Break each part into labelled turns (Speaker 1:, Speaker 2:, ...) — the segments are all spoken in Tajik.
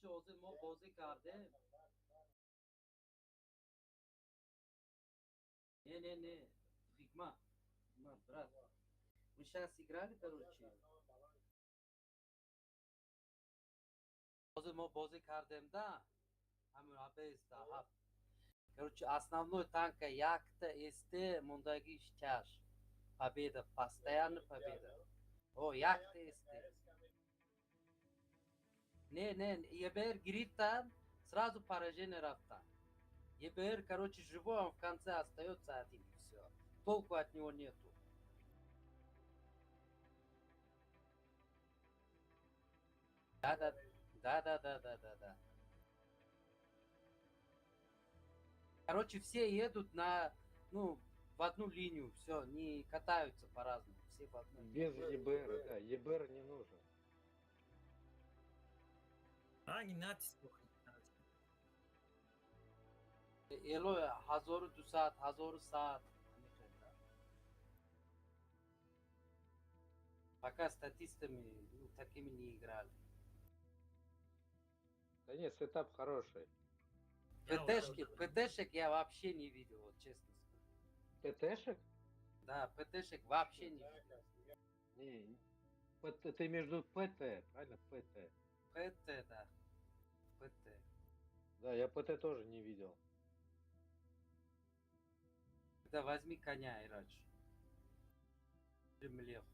Speaker 1: Короче, ҳозир мо бозӣ кардем. Не, не, не. Хикмат. Хикмат, брат. Мы сейчас играли, короче. Ҳозир мо бозӣ кардем, да? Ҳамин АБС-да ҳафт. Короче, основной танка якта СТ, мондагиш тяж. Победа, постоянно победа. О, якта СТ. Не, не, ЕБР гирифтан, сразу поражение рафтан. ЕБР, короче, живой, он в конце остается один, и все. Толку от него нету. Да, да, да, да, да, да, да, да. Короче, все едут на, ну, в одну линию, все, не катаются по-разному, все в одну.
Speaker 2: Без ЕБР, да, ЕБР не нужен.
Speaker 3: Ранги натиск.
Speaker 1: Эло 1200, 1100. Пока статистами, ну, такими не играли.
Speaker 2: Да нет, сетап хороший.
Speaker 1: ПТшки, ПТшек я вообще не видел, вот честно скажу.
Speaker 2: ПТшек?
Speaker 1: Да, ПТшек вообще не видел.
Speaker 2: Не, ПТ, ты между ПТ, правильно? ПТ.
Speaker 1: ПТ, да. ПТ.
Speaker 2: Да, я ПТ тоже не видел.
Speaker 1: Да возьми коня, Ирач. Или млеху.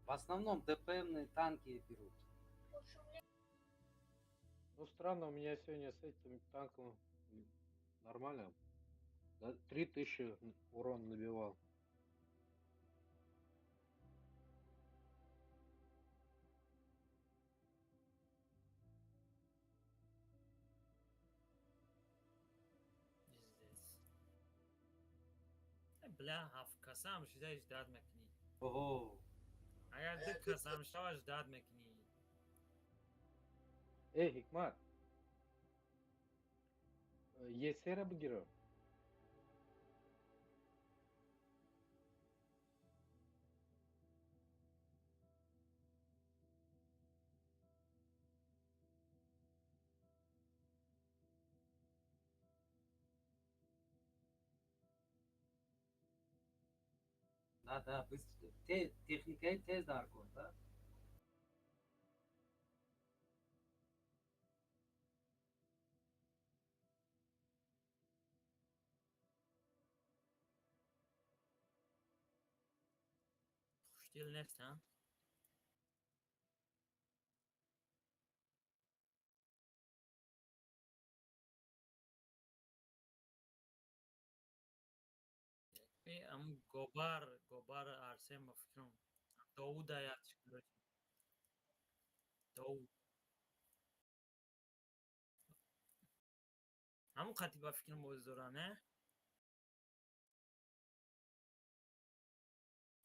Speaker 1: В основном ДПМные танки берут.
Speaker 2: Ну, странно, у меня сегодня с этим танком нормально. Да, 3000 урон набивал.
Speaker 3: Пиздец. Бля, ҳафт касам шида ждать мекунӣ.
Speaker 1: Ого.
Speaker 3: Агар ду касам шава, ждать мекунӣ.
Speaker 2: Эй, Хикмат. Есера бигирам.
Speaker 1: Да, да, быстро. Те, техникаи тез дар кор, да?
Speaker 3: Хушдил нест, а? Ам Гобар, Гобар Арсен, ба фикрам. Доуда яч, короче. Доуд. Ҳамун қати ба фикрам бозӣ дора, не?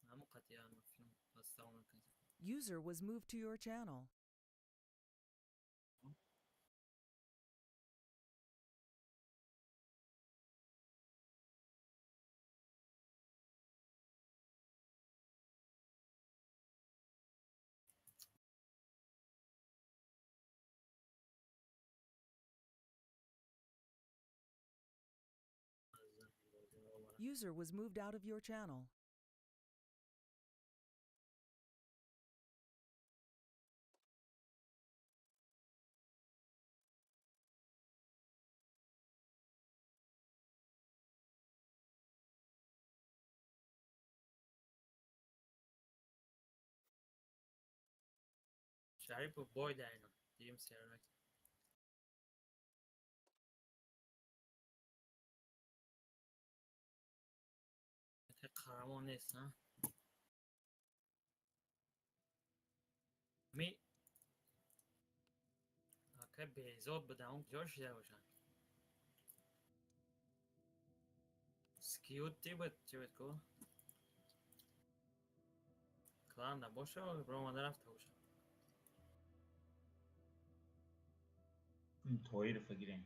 Speaker 3: Ҳамун қати ба фикрам подстава мекунад.
Speaker 4: User was moved to your channel. User was moved out of your channel.
Speaker 3: Шарипов бой дайна. Дим сервак. Қаҳрамон нест, а? Ми ака Беҳзод буда, он куҷо шида бошад? Скиют ти буд, чӣ буд ку? Клан набоша, ромада рафта бошад.
Speaker 5: Тоирова гирем.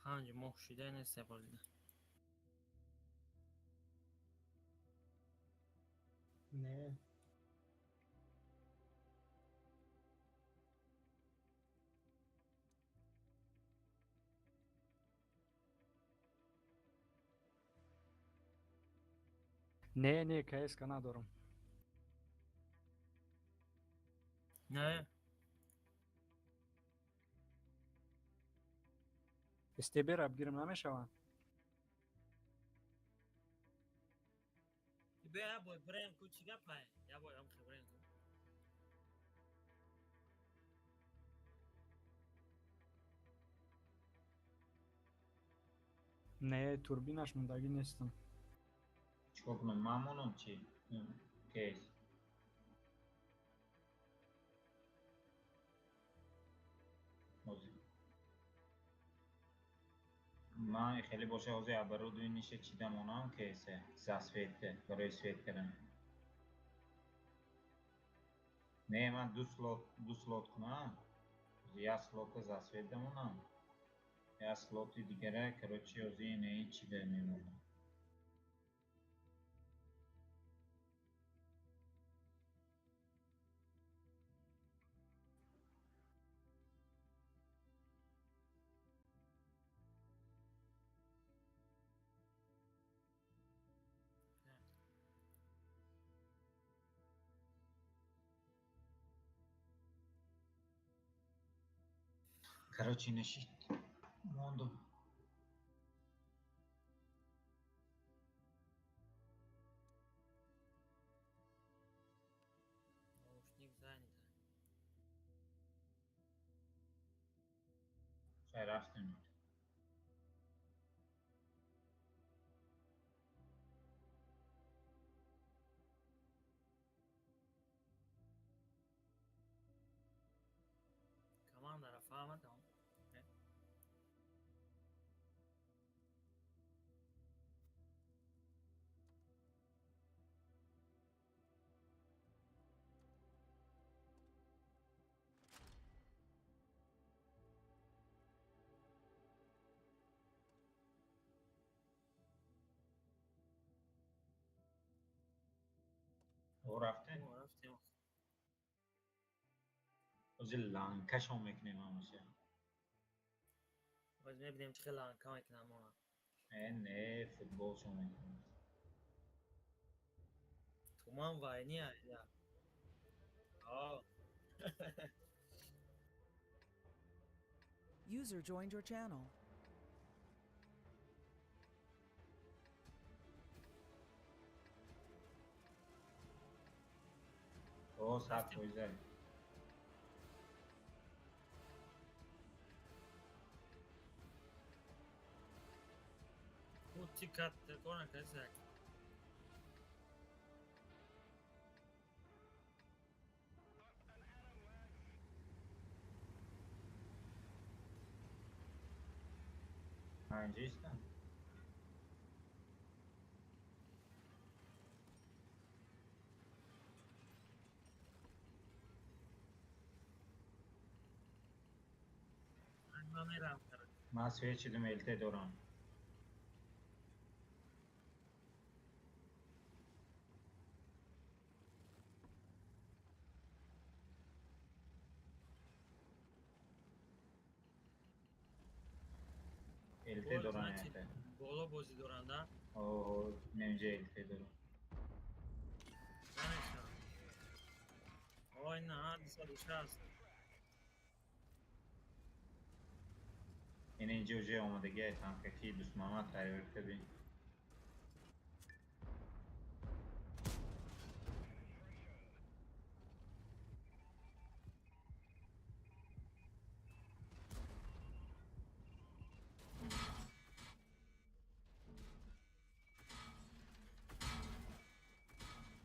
Speaker 3: 5 моҳ шуда нест бозида.
Speaker 5: Не.
Speaker 6: Не, не, КС надорам.
Speaker 3: Не.
Speaker 6: СТБ-ра бигирам намешавад?
Speaker 3: Бе, я бой брем ку чӣ гапай? Я бой ам хебрем ку.
Speaker 6: Не, турбинаш мондагӣ нестам.
Speaker 7: Чикор кунам? Ман монам чӣ? Кейс. Ҳозир. Ман хеле боша ҳозир оборудованиша чида монам кейсе за свете барои свет кардан. Не, ман ду слот кунам. Як слота за свет дамонам. Як слоти дигара, короче, ҳозир инаи чида мемонам. Короче, нашид мондум.
Speaker 3: Наушник занят.
Speaker 7: Чай рафтем.
Speaker 3: Командара фаҳмадам.
Speaker 7: О, рафтем?
Speaker 3: О, рафтем.
Speaker 7: Ҳозир ланкашон мекунем ҳамаша.
Speaker 3: Боз мебинем чӣ хел ланка мекунам она.
Speaker 7: Э, не, футболшон мекунем.
Speaker 3: Туман вайни я. О.
Speaker 4: User joined your channel.
Speaker 7: О, 100%.
Speaker 3: Чӣ кард кор накард.
Speaker 7: Ман инҷо истам.
Speaker 3: Ман мерам, короче.
Speaker 7: Ман свет шидум, ЛТ дорам. ЛТ дорам.
Speaker 3: Значит,
Speaker 7: ЛТ.
Speaker 3: Боло бозӣ доранд, а?
Speaker 7: О, инҷа ЛТ дорам.
Speaker 3: Намешавад. Ой, на, 260.
Speaker 7: Ин инҷа уже омодагии танкаки дустмамад тайёр кардем.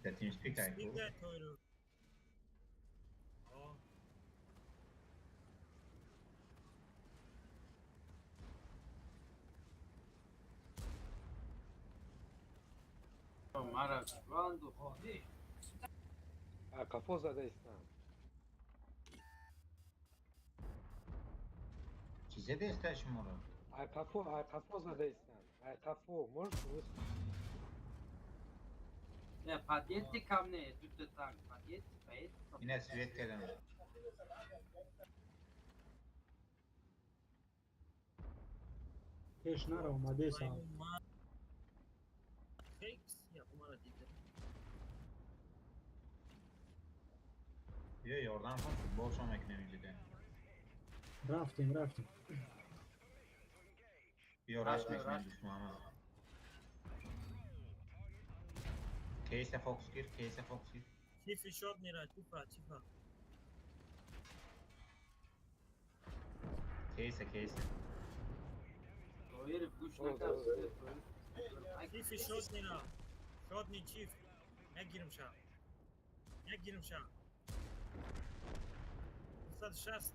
Speaker 7: Дар TeamSpeak айку.
Speaker 3: Спикай тойру. О.
Speaker 1: Мара банду хоҳӣ.
Speaker 2: А, кафо задаистам.
Speaker 7: Чӣ задеста шуморо?
Speaker 2: Ай қафо задаистан. Ай қафо, можешь выслушать?
Speaker 1: Не, подъедьте ко мне, дута танк, подъедьте, поедьте.
Speaker 7: Ина свет кардам.
Speaker 6: Пеш наро, омадесам.
Speaker 3: Фейкс, я мара дида.
Speaker 7: Биё, ёрдам кун, футболшон мекунем илида.
Speaker 6: Рафтем, рафтем.
Speaker 7: Биё, раш мекунем, душмана. Кейса фокус гир, кейса фокус гир.
Speaker 3: Чифи шот мира, чифа, чифа.
Speaker 7: Кейса, кейса.
Speaker 1: Тоиров гӯш накард.
Speaker 3: Чифи шот мира. Шотни чиф. Мегирим ша. Мегирим ша. 160.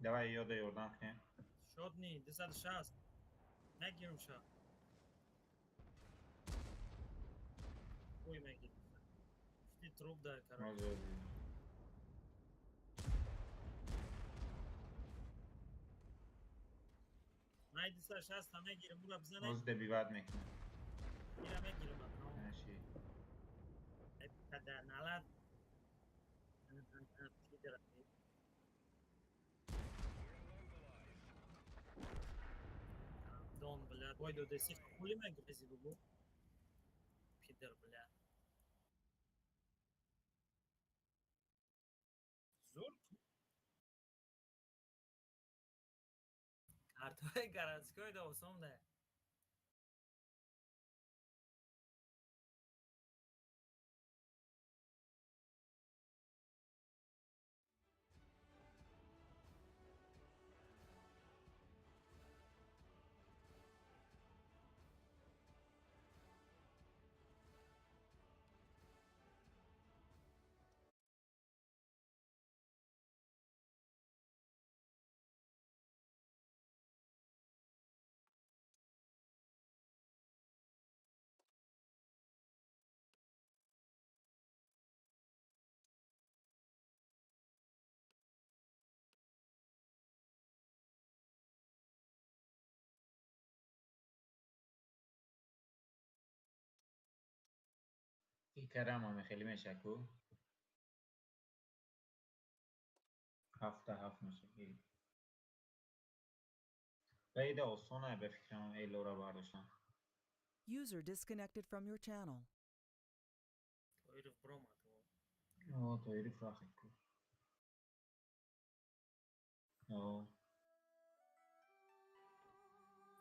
Speaker 7: Давай ёда ёрдам кунем.
Speaker 3: Шотни 260. Мегирим ша. Ой, мегирим. Шти труп дай, короче.
Speaker 7: Озоди.
Speaker 3: Най 260 мегирим, ура бизане.
Speaker 7: Оз добивать мекунем.
Speaker 3: Ира мегирим.
Speaker 7: Наши.
Speaker 3: Падар налад. Пидор. Дон, бля. Ой, додеси хули мегрези бугу. Пидор, бля. Зур. Картои городской да осон да.
Speaker 7: Икарам ами хеле мешаку. Ҳафта ҳафт мешаки. Баида осона ба фикрам элора бардоштан.
Speaker 4: User disconnected from your channel.
Speaker 3: Тоиров бромад.
Speaker 7: О, Тоиров рахит ку. О,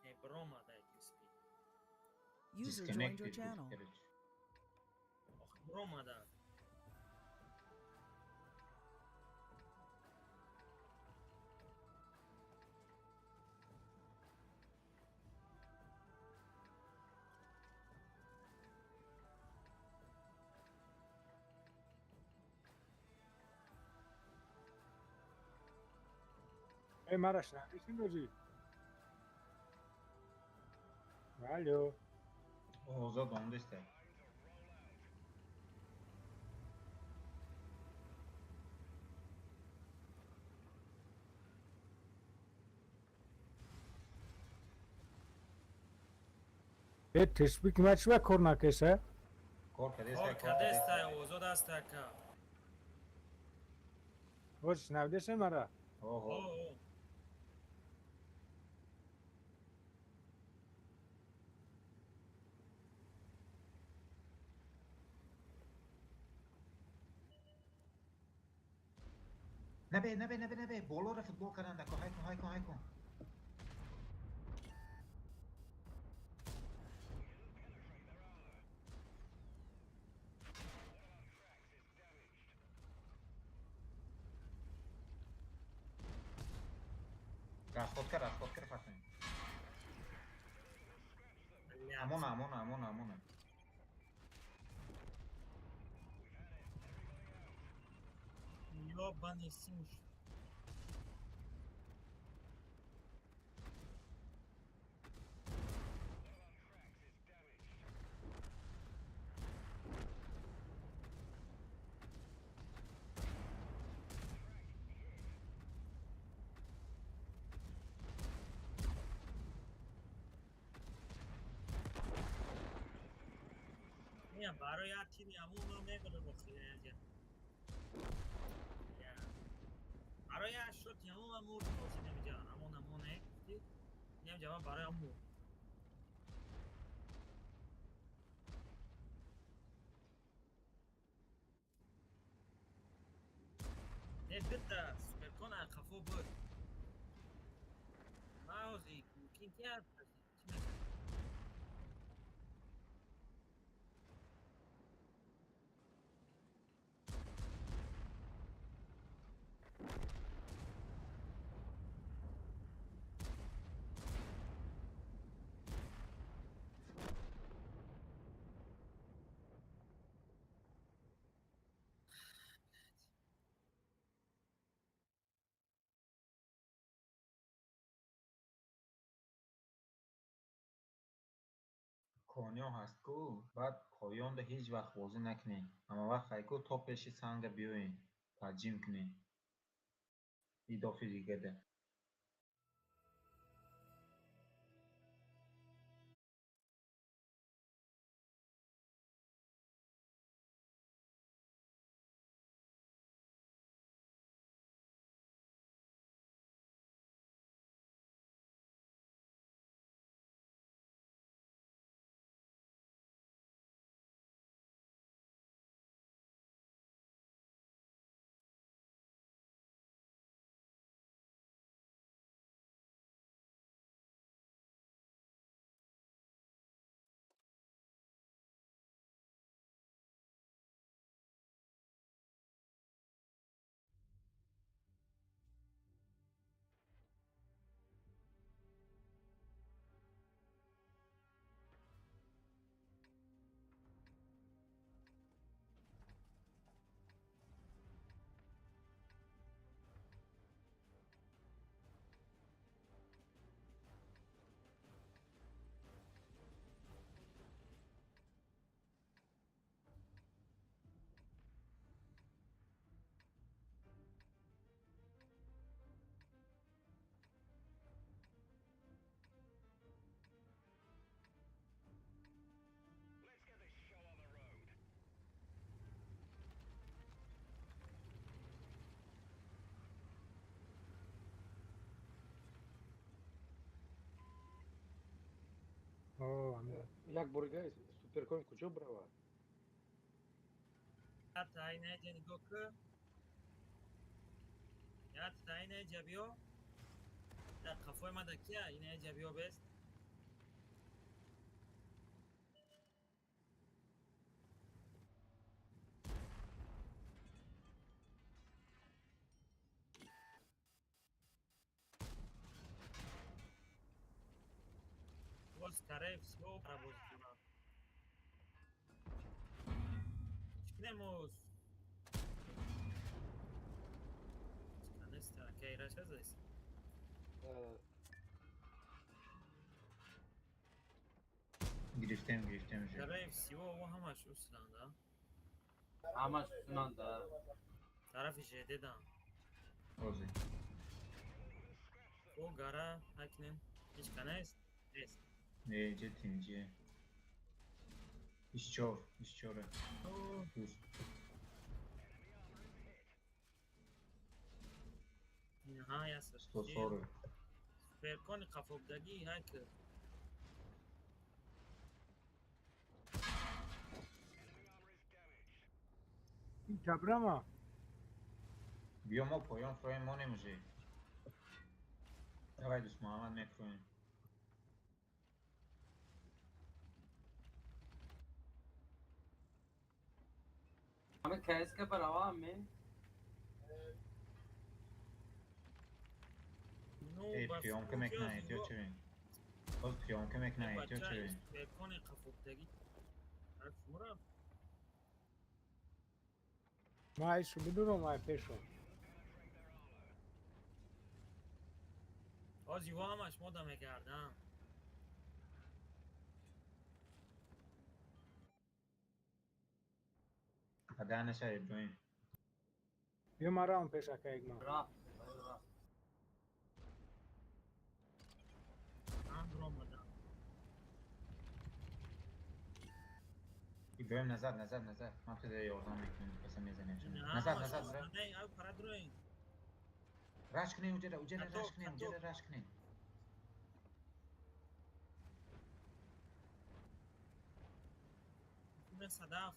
Speaker 3: Не бромад ай киспи.
Speaker 4: User joined your
Speaker 7: disconnected буд,
Speaker 4: channel.
Speaker 7: короче.
Speaker 3: Ох, бромада.
Speaker 5: Эй, Мараш, напиши. Алло.
Speaker 7: Озод омдеста.
Speaker 5: Э, тешбик мачва кор накеса?
Speaker 7: Кор кадеста,
Speaker 3: Кор
Speaker 7: кор
Speaker 3: кадеста,
Speaker 7: кадеста.
Speaker 3: озод аст ака.
Speaker 5: Вош навдесе мара?
Speaker 7: Ого.
Speaker 3: О,
Speaker 7: Набе, набе, набе, набе, болора футбол кардан дако, ҳай кун, ҳай кун, ҳай кун. Расход кар, расход кар, фатим.
Speaker 3: Бля.
Speaker 7: Амона, амона, амона, амона.
Speaker 3: Ёбаный сумш. Не, барои як тири ҳамун ман мебарам охир. Барои як шоти ҳамун ман мурдам охир намеҷа. Ҳамон ҳамоне. Намеҷа ман барои ҳамун мурдам. Не, дитта суперкон қафо буд. Ман ҳозир мумкин ки чӣ мекунам?
Speaker 7: Кониё ҳаст ку, баъд поёнда ҳеҷ вақт бозӣ накунед. Ҳама вақт хайку то пеши санга биёед, таҷим кунед. Идофи дигада.
Speaker 2: Як бурга суперкон куҷо бравад?
Speaker 3: Ята инаҷа нигоҳ кун. Ята инаҷа биё. Дар қафои ма да кия? Инаҷа биё бест. Скорее всего, работать. Чикнемо. Здесь.
Speaker 7: Гирифтем, гирифтем уже.
Speaker 3: Скорее всего, ҳамаш усилан, да?
Speaker 1: Ҳамаш усилан, да.
Speaker 3: Тарафи ЖД, да.
Speaker 7: Ози.
Speaker 3: О, гара, акнем. Ҳеч канест? Нест.
Speaker 7: Не, ҷе тинҷе. Исчор, исчора. Дуст.
Speaker 3: Ҳа, яср.
Speaker 7: 140.
Speaker 3: Суперкони қафобдагӣ ҳак.
Speaker 5: Чабрама.
Speaker 7: Биё мо поён фроем монем уже. Давай дӯст Муҳаммад мефроем.
Speaker 1: ҳаме кска баравам ме?
Speaker 7: Эй, приёмка мекунад, эҳтиёт шавем. Боз приёмка мекунад, эҳтиёт шавем.
Speaker 3: Суперкони қафобдагӣ. Шумора?
Speaker 5: Ма ишу бидурам ай пешо.
Speaker 3: Ҳозир во ҳамаш мода мегардам.
Speaker 7: Ада наша Иброҳим.
Speaker 5: Биё ман равам пеш акаек ман.
Speaker 1: Рафт, рафт.
Speaker 3: Ман ромадам.
Speaker 7: Биёем назад, назад, назад. Ман туда ёрдам мекунем, каса мезанем. Назад, назад, бра.
Speaker 3: Не, ай парадроин.
Speaker 7: Раш кунем уҷара, уҷара
Speaker 3: Каток,
Speaker 7: раш кунем,
Speaker 3: каток.
Speaker 7: Уҷара раш кунем.
Speaker 3: Не садаф.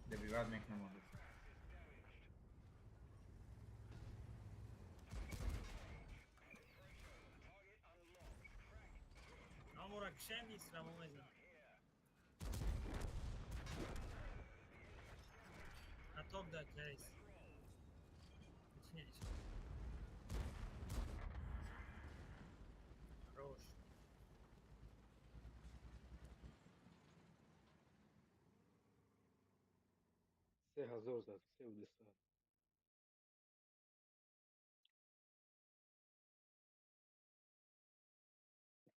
Speaker 7: Добивать мекунам ҳозир.
Speaker 3: Амора кшен нест рамо мезанам. Каток да кейс. Точнее. Хорош.
Speaker 2: 3000 зад, 70.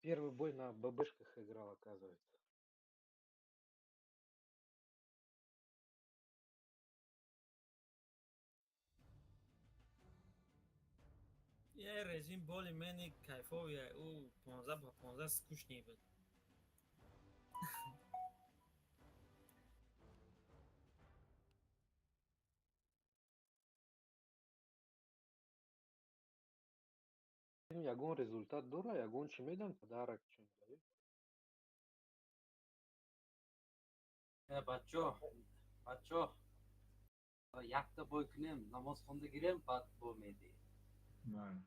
Speaker 2: Первый бой на ББшках играл, оказывается.
Speaker 3: Я режим более-менее кайфовый, у 15 по 15 скучный был.
Speaker 2: Ягон результат дора, ягон чӣ медам, подарок чун.
Speaker 1: Э, бачо, бачо, якта бой кунем, намоз хонда гирем, баъд бо медиҳем.
Speaker 7: Бале.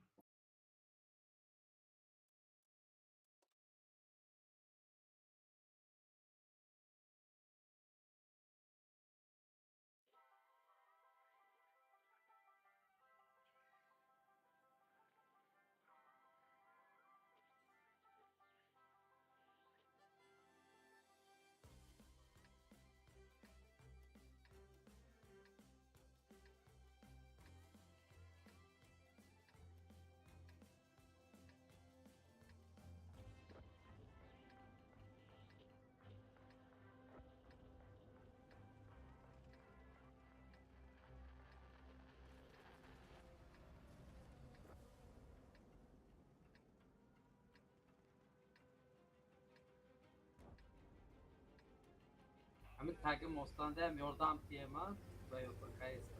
Speaker 1: Ҳамин таги мостандаам ёрдам тиема ва ёпакаест.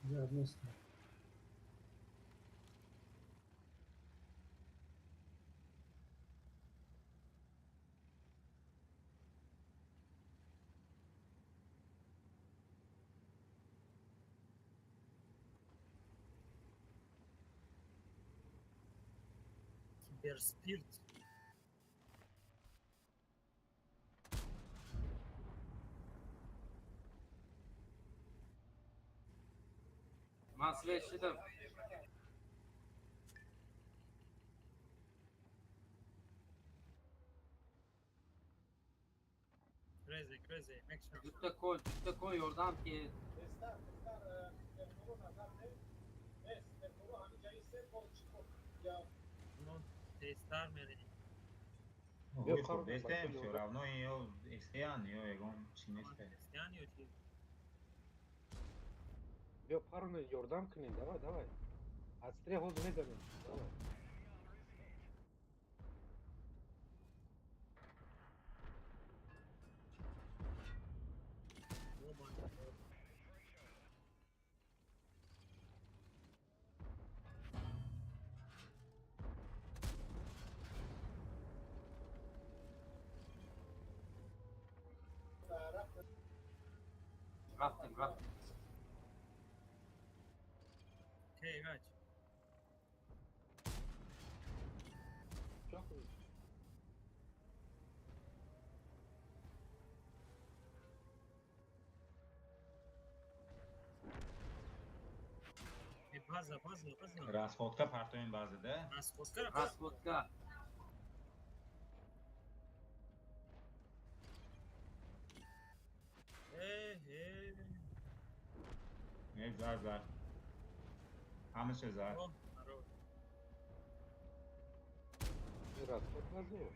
Speaker 6: Зиёд нестам.
Speaker 3: Киберспирт.
Speaker 1: Ман свет шидам.
Speaker 3: Crazy, crazy. Make sure.
Speaker 1: Дутта кон, дутта кон ёрдам тиед.
Speaker 3: Ну, тезтар мерем.
Speaker 2: Биё
Speaker 7: Ой,
Speaker 2: пару
Speaker 7: хурдестем,
Speaker 2: бачо
Speaker 7: всё
Speaker 2: ёрдам.
Speaker 7: равно ё эстеян, ё ягон чӣ несте.
Speaker 3: Христиан ё чи?
Speaker 2: Биё паруна ёрдам кунем, давай, давай. Аз стре ҳозир мезанем. Давай.
Speaker 3: Оба.
Speaker 1: Рафтем, рафтем.
Speaker 3: Окей, right.
Speaker 2: Чё кунем?
Speaker 3: Э, база, база, база.
Speaker 7: Расходка партоем базада.
Speaker 3: Расходка.
Speaker 1: Расходка.
Speaker 7: Зар, зар. Ҳамаша зар.
Speaker 2: Раз подложил.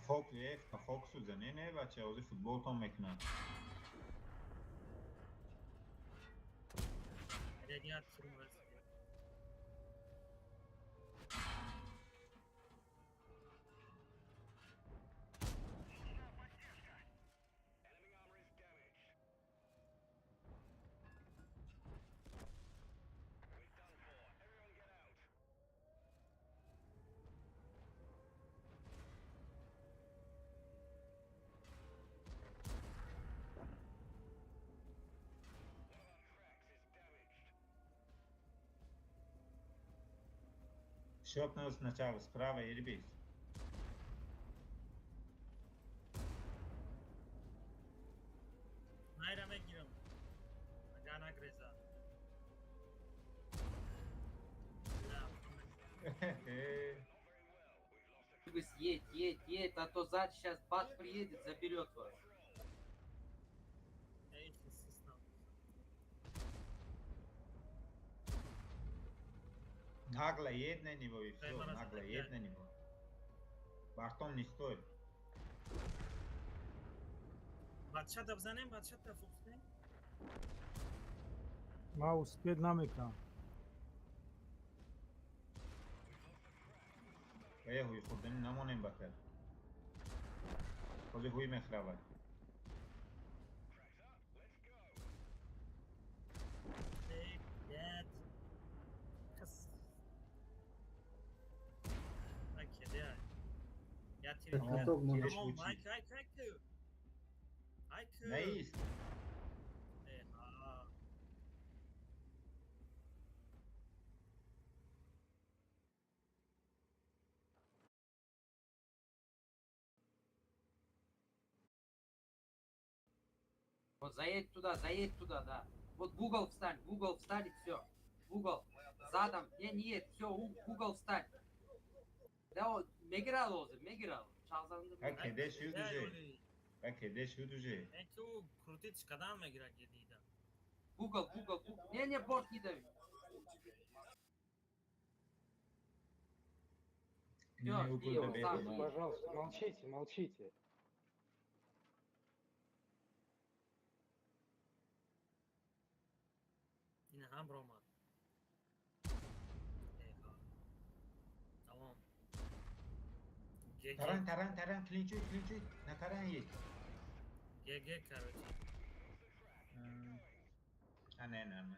Speaker 7: Фок фок сӯзане не бача, ози футболтон мекунад. Щелкнул сначала справа Ирбис.
Speaker 3: Найра мегирам. Ага нагреза.
Speaker 1: Едь, едь, едь, а то сзади сейчас бат приедет, заберет вас.
Speaker 7: Нагло едь на него и все, нагло едь на него. Бортом не стой.
Speaker 3: Бачата бзанем, бачата фукснем.
Speaker 5: Ма успеть намекам.
Speaker 7: Э, хуй хурдани намонем бакар. Хози хуй мехравад. Наист.
Speaker 1: Вот заедь туда, да. Вот в угол встань, и все. В угол. Задом. Не, не едь, все, в угол встань. Да, вот, мегирал озы, мегирал.
Speaker 7: Кеде шуд уже. Кеде шуд уже.
Speaker 3: Крутить кадам мегира гедида.
Speaker 1: В угол, в угол, в угол. Не, не, борт не дави.
Speaker 2: Всё, пожалуйста, молчите, молчите.
Speaker 3: Ин ҳам ромад. Тамом.
Speaker 7: Таран, таран, таран, клинчуй, клинчуй. На таран есть.
Speaker 3: ГГ, короче.
Speaker 7: А, не, нормально.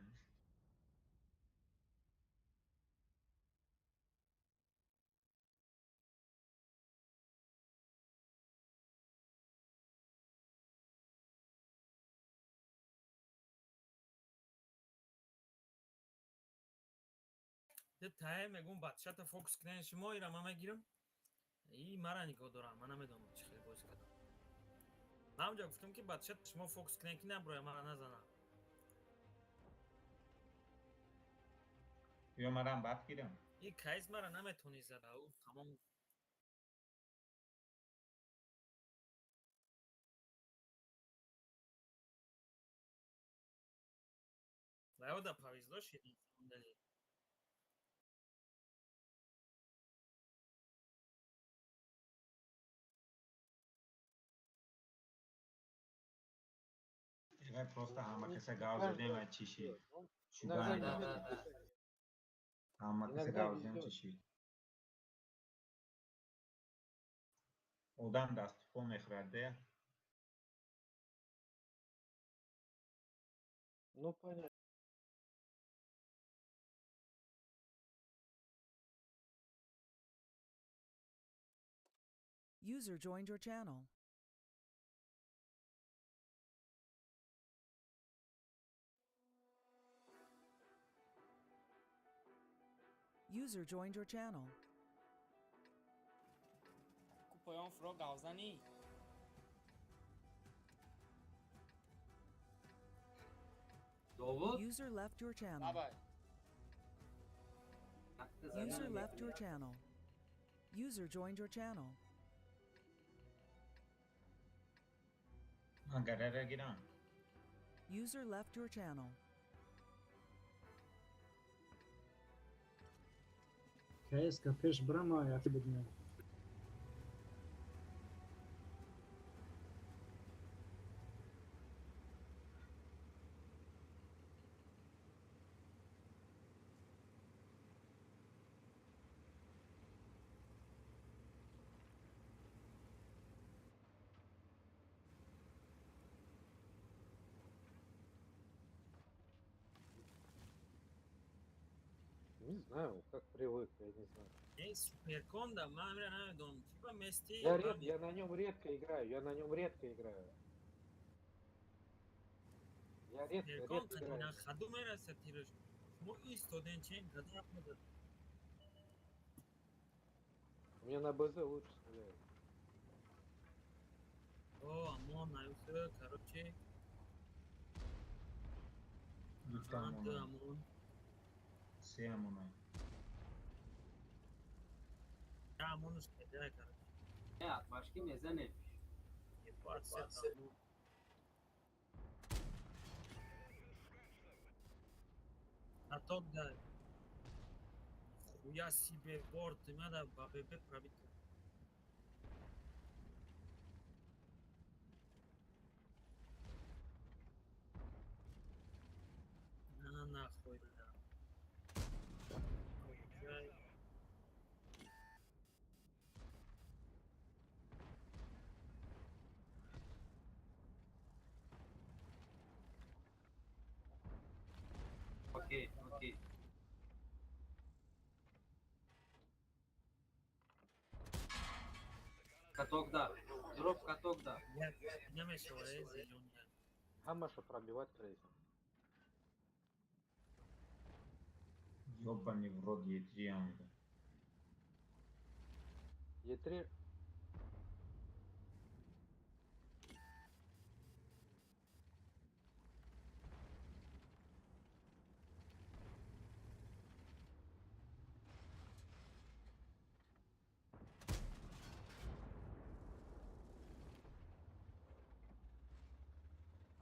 Speaker 3: Тае мегум бачата фокус кунен шумо ира ман мегирам. И мара нигоҳ дорам, ман намедонам чӣ хел бозӣ кардам. Ман ҳамҷо гуфтам ки бача шумо фокус кунен ки наброя мара назана.
Speaker 7: Ё марам бад гирам.
Speaker 3: И кайз мара наметони зада, ӯ тамом. Лаёда повезло шид.
Speaker 7: Просто ҳама каса гав задем ва чӣ шид? Ҳама каса гав задем чӣ шид? Одам дасту по мехӯрад, де?
Speaker 2: Ну, понятно.
Speaker 4: User joined your channel. User joined your channel.
Speaker 3: Купоён фро гавзанӣ.
Speaker 1: Довуд?
Speaker 4: User left your channel. User left your channel. User joined your channel.
Speaker 7: Ман гарара гирам.
Speaker 4: User left your channel.
Speaker 6: КСК пеш брама яки будем.
Speaker 2: Не знаю, как привык, я не знаю.
Speaker 3: Эй, суперконда, ман амира намедонам. Типа мести.
Speaker 2: Я на нем редко играю, я на нем редко играю. Я редко,
Speaker 3: Суперкон
Speaker 2: редко играю.
Speaker 3: на ходу мераса тираш. Мо истоден чен када меда.
Speaker 2: У меня на БЗ лучше стреляет.
Speaker 3: О, амон аюсе, короче,
Speaker 7: Дута
Speaker 3: анд
Speaker 7: амона.
Speaker 3: амон.
Speaker 7: Се амона.
Speaker 3: Я амонуш кеда, короче.
Speaker 1: Не, отмашки мезанем.
Speaker 3: Ебать, се амон. А тот да. Хуя себе борт, надо ББ пробить. На нахуй, бля. Получай.
Speaker 1: Окей, окей. Каток да. Дроп каток да.
Speaker 3: Я намешава, зелёный.
Speaker 2: Ҳамаша пробивать крейсер.
Speaker 7: Ёбаный в рот Е3 амда.
Speaker 2: Е3.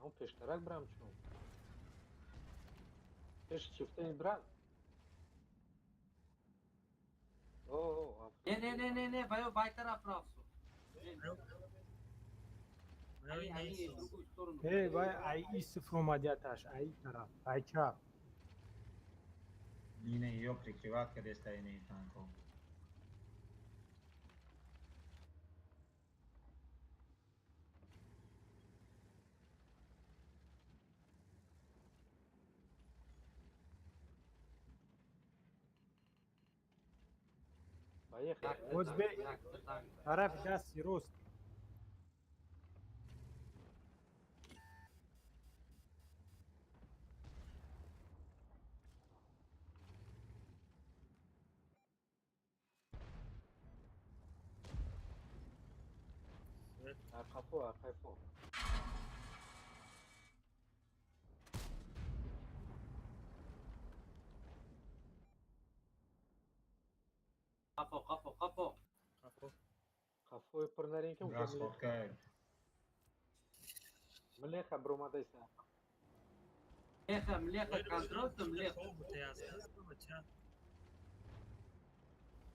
Speaker 2: А он пештарак брам чун. Пеш чифтени брам. О,
Speaker 1: Не, не, не, не, не, баё байтараф рафсу. Они, они в другую сторону.
Speaker 5: Эй, вай, ай исиф омадияташ, ай тараф, ай чап.
Speaker 7: Ина её прикрывать кадеста ини танков.
Speaker 2: Поехали.
Speaker 5: Вот бе- Тарафи дасти рост.
Speaker 2: Арқафо, арқафо.
Speaker 1: Қафо, қафо, қафо.
Speaker 3: Қафо.
Speaker 2: Қафои пурнаринки уже
Speaker 7: Расходка.
Speaker 2: млеха бромадайса.
Speaker 1: Млеха, млеха, контроль то млеха.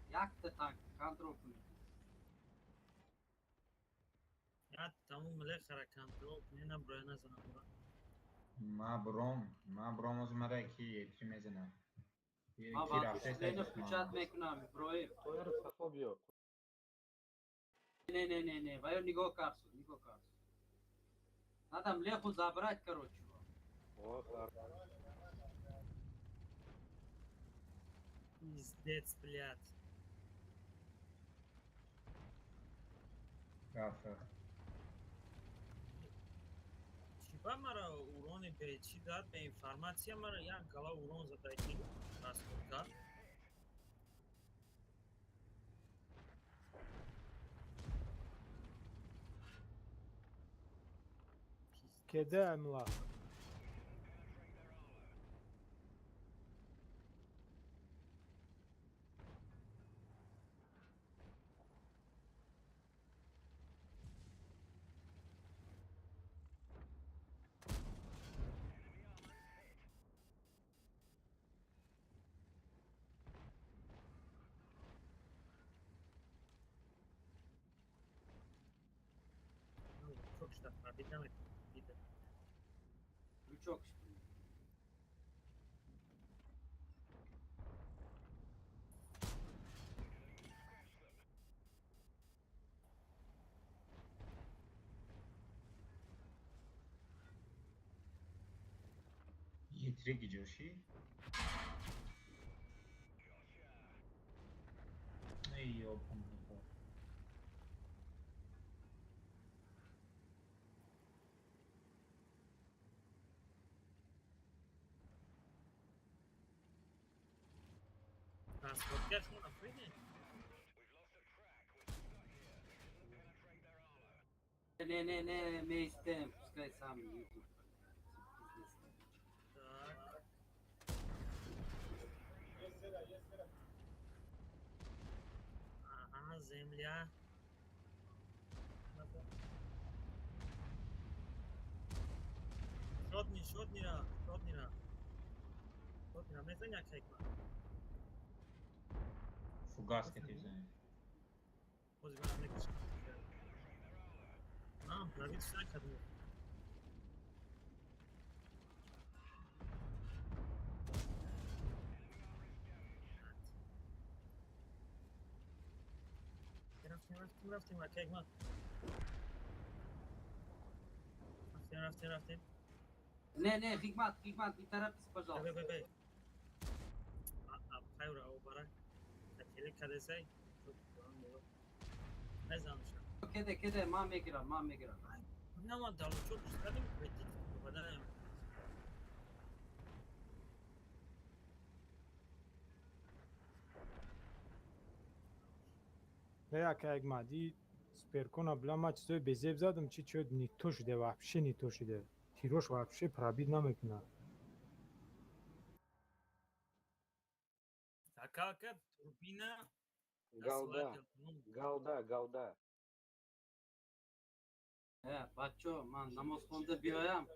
Speaker 1: Якта танк, контроль кунед.
Speaker 3: Я таму млехара контрол кунед, наброя назанам.
Speaker 7: Ма бром, ма бром оз мара ки Е3 мезанам.
Speaker 1: Ма вантушмено включать мекунам, Иброим.
Speaker 2: Тоир қафо биё.
Speaker 1: Не, не, не, не, ваё нигоҳ карсу, нигоҳ карсу. Надо млеху забрать, короче.
Speaker 2: О, хар.
Speaker 3: Пиздец, блядь.
Speaker 7: Рафа.
Speaker 3: Чиба мара урони бе чи дад бе информация мара як гала урон задаки расходка.
Speaker 5: Кеда амла.
Speaker 3: шуда пробить намекунад. Дида.
Speaker 1: Лючок.
Speaker 7: Е3 гиҷошӣ? Эй, ёбаный рот.
Speaker 3: Транспорткаш нафридем?
Speaker 1: Не, не, не, меистем, пускай сам YouTube.
Speaker 3: Так. Ага, земля. Шотни, шотнира, шотнира. Шотнира, мезани як хекма.
Speaker 7: Фугас ки тизани.
Speaker 3: Бози ман мекашам. Ман пробить накардам. Рафтем, рафтем, рафтем, акай ма. Рафтем, рафтем, рафтем.
Speaker 1: Не, не, Хикмат, Хикмат, не торопись, пожалуйста.
Speaker 3: Бе, бе, бе. Хайра, о бара. Хеле кадесай. Мезануша.
Speaker 1: Кеде, кеде, ман мегирам, ман мегирам.
Speaker 3: Нама далучок кардем, кредит бадаем.
Speaker 5: Не, ака Ҳикмат, и суперкона била ма чизои безеб задам, чи чо не то шуде, вообще не то шуде. Тирош вообще пробить намекунад.
Speaker 3: Закалка, турбина,
Speaker 2: Голда, голда, голда.
Speaker 1: Бачо, ман намозхонда биёям.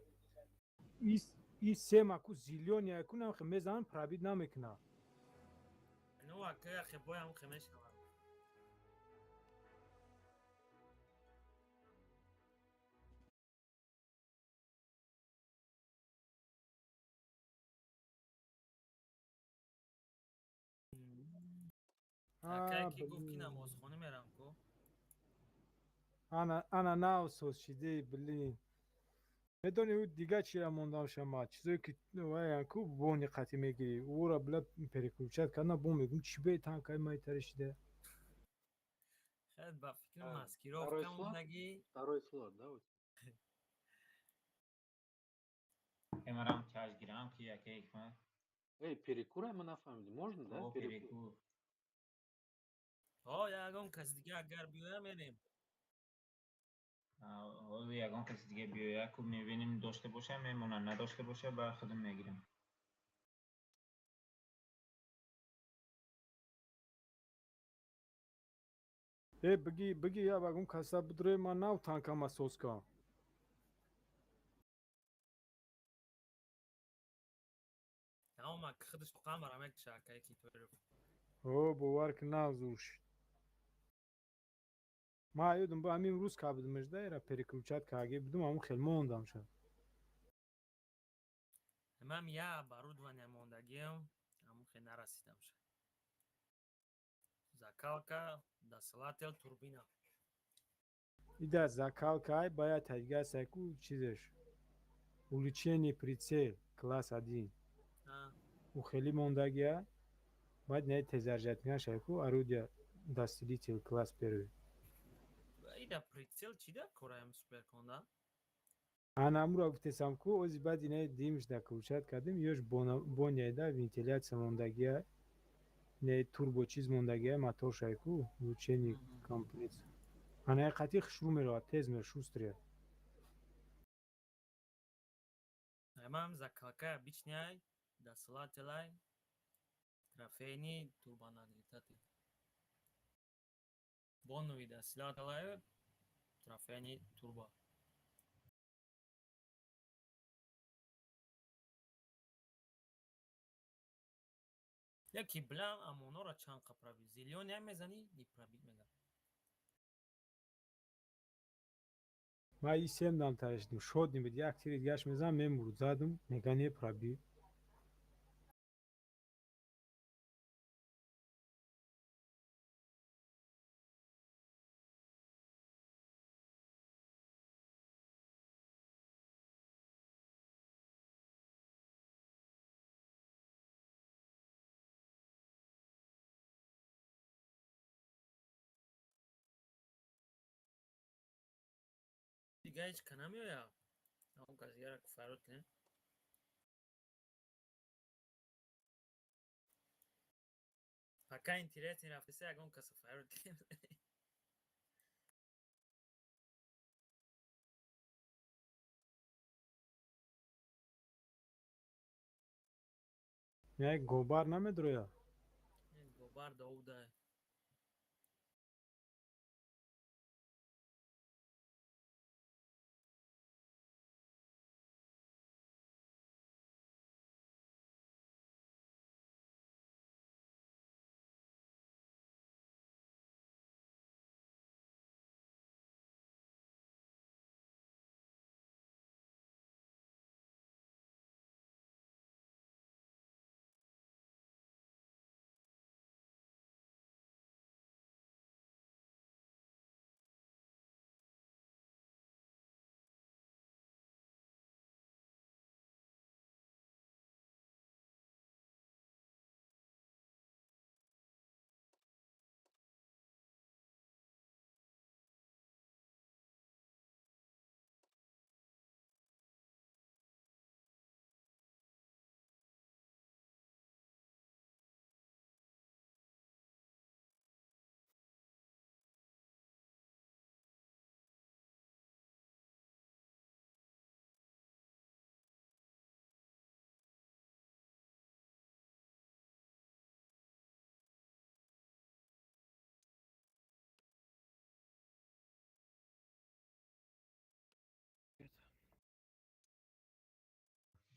Speaker 5: И сема ку зелёный якунам хе мезанам пробить намекунад.
Speaker 3: Ну, ака хе боям хе мешавад. Акай ки гуфт ки намозхона мерам ку.
Speaker 5: Ана, ана нав соз шиде, блин. Медони ӯ дига чира мондам шама, чизое ки ваян ку бони қатӣ мегирӣ, ӯра била переключать кардан бо мегум чи бе танкаи майтари шиде.
Speaker 3: Хеле ба фикри маскировка мондагӣ.
Speaker 2: Второй слот, да?
Speaker 7: Эмарам тяж гирам ки яке Ҳикмат.
Speaker 2: Эй, перекур ама нафаҳмидем. Можно, да?
Speaker 7: Перекур.
Speaker 3: О, ягон кас дига агар биёя мерем.
Speaker 7: Ҳозир ягон каси дига биёя ку мебинем, дошта боша мемонад, надошта боша ба худам мегирам.
Speaker 5: Э, биги, биги, я ягон каса бидрои ман нав танкама соз кам.
Speaker 3: Ама худаш қамара мекша акай ки тойро.
Speaker 5: О, бовар ки нав зур шид. Ма ёдам бо ҳамин рӯз ка будамаш да ера переключать карге будум, ҳамун хел мондам шад.
Speaker 3: Ман я оборудование мондагиам, ҳамун хел нарасидам шад. Закалка, досылатель, турбина.
Speaker 5: Ида закалка ай бояд тадига сайку чизеш. Увеличение прицел класс 1. У хели мондагия баъд не тезаржатня шайку орудие досылитель класс 1.
Speaker 3: Ида прицел чи да кораем суперконда?
Speaker 5: Ана амура гуфтесам ку ози баъд инаи димш да включать кардем, ёш боняйда вентиляция мондагия, не турбо чиз мондагия, мотор шайку, улучшение компресс. Ана қати хушрӯ меравад, тез мер шустрия.
Speaker 3: Ман закалка обычный, досылатель, трофейный турбонагнетатель. Боновый досылатель, трофейный турбо. Яки блам амонора чанқа пробить. Зелёный мезани, не пробить мега.
Speaker 5: Ман и сем дам тарашидим, шодним буд, як тири дигаш мезанам, мемурд, задум, мега не пробил.
Speaker 3: Дига ҳеҷ ка намеояд, он кас дигара фарёд кунем. Пока интересный рафтеса, ягон каса фарёд кунем.
Speaker 5: Як гобар намедроя?
Speaker 3: Гобар доуда.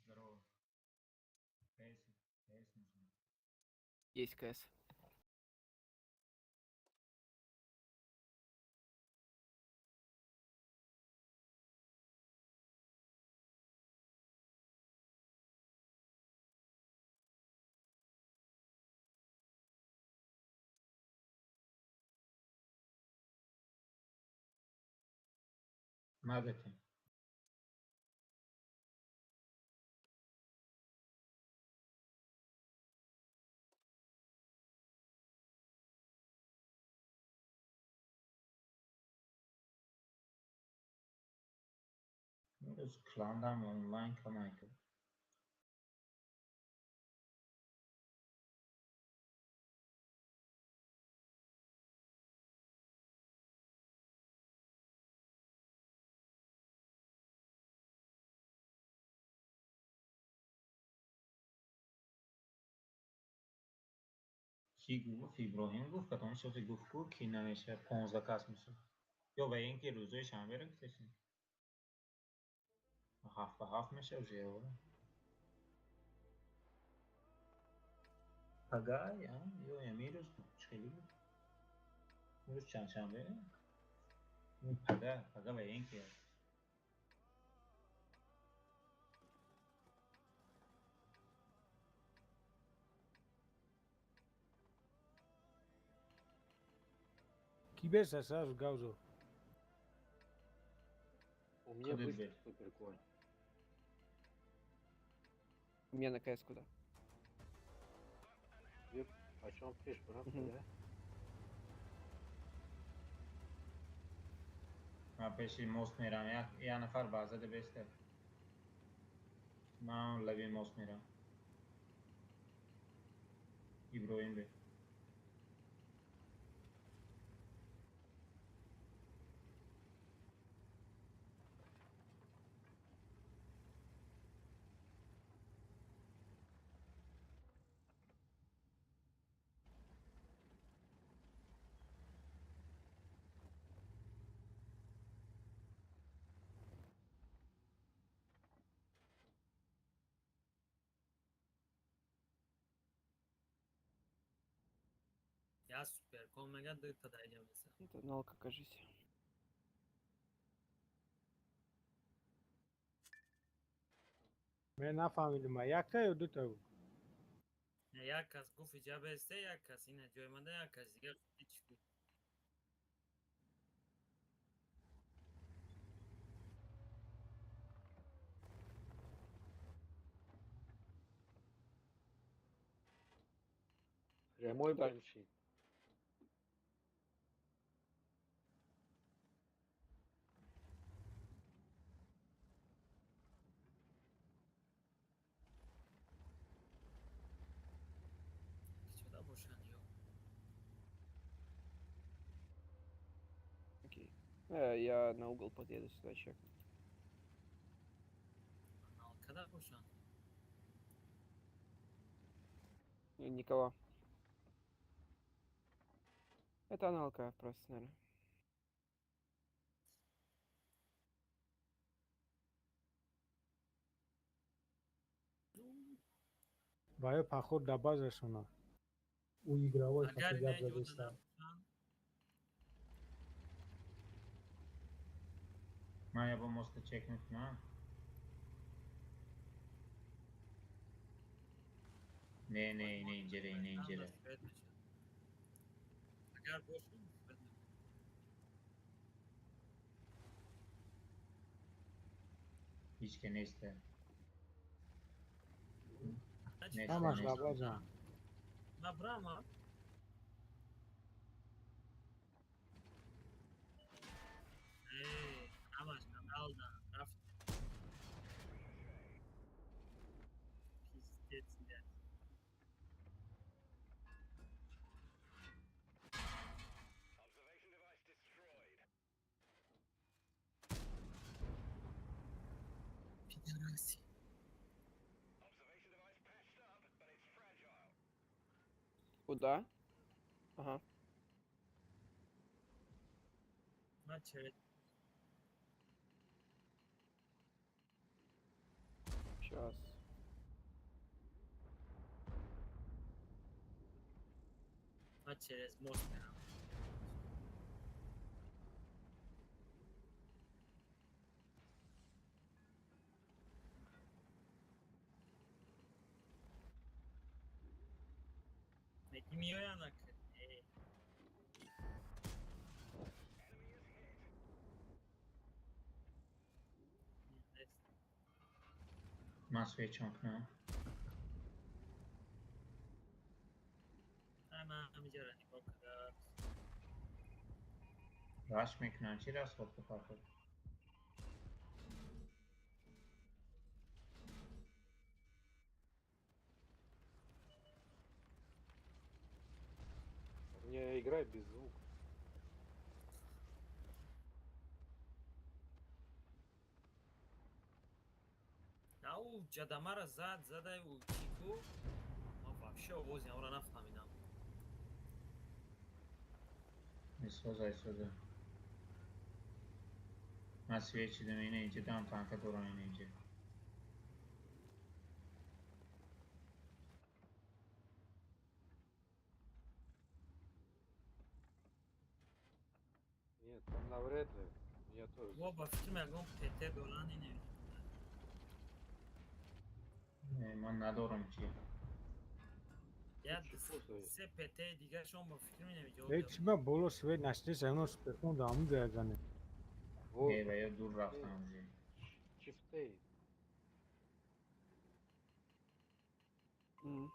Speaker 7: Здорово. КС, КС нужен.
Speaker 8: Есть КС.
Speaker 7: Надо тебе. Имрӯз кландам онлайн камайку. Кӣ гуфт? Иброҳим гуфт, кадом шохи гуфт ку ки намешавад, 15 кас мешавад. Ё ба ин ки рӯзои шанберо гуфтешин? Ҳафт ба ҳафт мешавад уже. Пага ё имрӯз буд, чӣ хеле буд? Имрӯз чандшанбе? Пага, пага ба ин ки аст.
Speaker 5: Ки беша сразу гаузо?
Speaker 2: У меня
Speaker 7: Куда
Speaker 2: быстро
Speaker 7: дверь?
Speaker 2: суперконь.
Speaker 8: У меня на КС куда?
Speaker 2: О чем пишешь, брат,
Speaker 8: Мгм.
Speaker 2: да?
Speaker 7: Ман пеши мост мерам, як нафар баъзада беста. Ман лаби мост мерам. Иброҳим бе.
Speaker 3: Я суперкон мега дута даиҷа меса.
Speaker 8: Это налка, кажись.
Speaker 5: Мен нафаҳмидим, якта ё дута?
Speaker 3: Як кас гуфт иҷа бесте, як кас ина ҷой манда, як кас дигар ҳеч гуфт.
Speaker 2: Прямой
Speaker 8: Да.
Speaker 2: банши.
Speaker 3: Кичода бошанд ё?
Speaker 8: Окей. Я на угол подъеду сюда, чекну.
Speaker 3: Налкада бошанд?
Speaker 8: Никого. Это аналка просто, наверное.
Speaker 5: Ва ё поход да базашона.
Speaker 6: У игровой
Speaker 3: Агар
Speaker 6: хати
Speaker 3: ина
Speaker 6: гап
Speaker 3: ҷода
Speaker 6: задеста.
Speaker 3: набошанд,
Speaker 7: Ман я бо моста чек мекунам. Не, не, не инҷере, не инҷере.
Speaker 3: свет мешавад. Агар бошанд, свет мешавад.
Speaker 7: Ҳеч ке несте.
Speaker 3: Значит,
Speaker 7: Несте,
Speaker 5: Ҳамаш
Speaker 7: несте.
Speaker 5: дар база.
Speaker 3: Набрам, а? Э, ҳамаш налда рафт. Пиздец, блядь. Пидораси.
Speaker 8: Куда? Ага.
Speaker 3: Ман через
Speaker 8: Сейчас.
Speaker 3: Ман через мост мерам. Меги меоянд ака? Э. Нест.
Speaker 7: Ман свечам кунам.
Speaker 3: Ай, ман ҳамиҷаро нигоҳ кардам.
Speaker 7: Раш мекунам. Чӣ расходка поход?
Speaker 2: У меня игра без звука.
Speaker 3: На ӯ ҷадамара зад, задай ӯ чику. Ман вообще овози амро нафаҳмидам.
Speaker 7: Исоза, исоза. Ман свеч дидам, ина инҷа дам танка дорам, ина инҷа.
Speaker 2: Нет, там навряд ли. Я тоже.
Speaker 3: Во ба фикрам ягон ПТ доранд ине.
Speaker 7: Не, ман надорам чи.
Speaker 3: Як
Speaker 2: Чипота.
Speaker 3: се ПТ дигаршон ба фикрам инамиҷо.
Speaker 5: Э, чӣ ба боло свет нашдеса, оно суперкон да ҳамун ҷоя зане.
Speaker 2: Вот.
Speaker 7: Э, ва ё дур рафтам уже.
Speaker 2: Чифтей.
Speaker 8: М.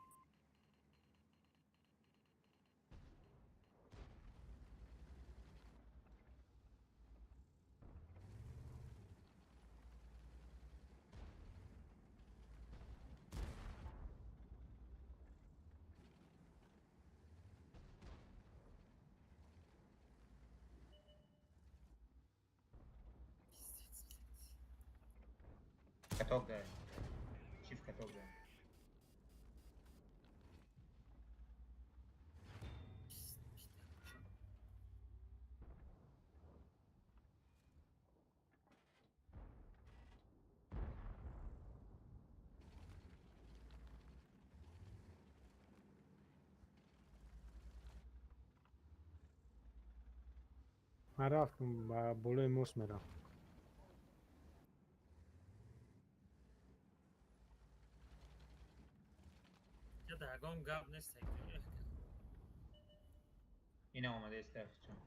Speaker 3: Пиздец, блядь.
Speaker 7: Каток дай. Чиф каток дай.
Speaker 3: Пиздец.
Speaker 5: Ман рафтам ба болои мост мерам.
Speaker 3: Иҷада ягон гап нест.
Speaker 7: Ина омада истафчон.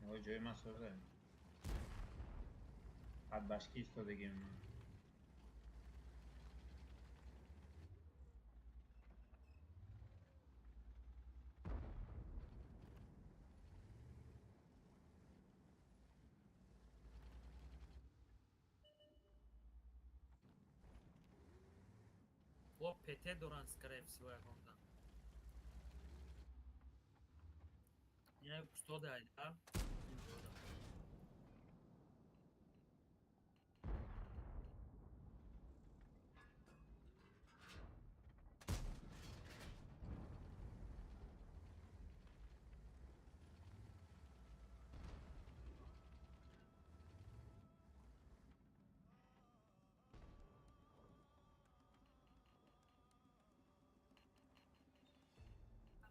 Speaker 7: Ой, ҷои ман соза. Ҳад башки истодагим ман.
Speaker 3: О, ПТ доран, скорее всего, ягонда. Я что да, да?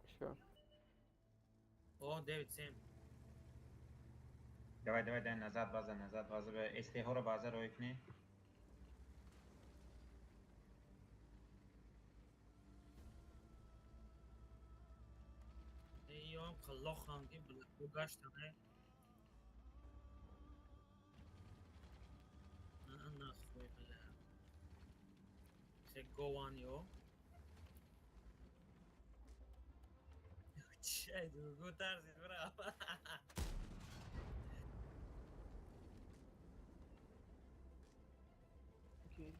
Speaker 8: Всё.
Speaker 3: О, 9-7.
Speaker 7: Давай, давай, дай назад, база, назад, база. СТ-ҳоро база рой кунӣ.
Speaker 3: Ём қаллохам ки бу гаштане. Нахуй, бля. Хе гован ё. Чай, другу тарзи, браво.
Speaker 8: Окей.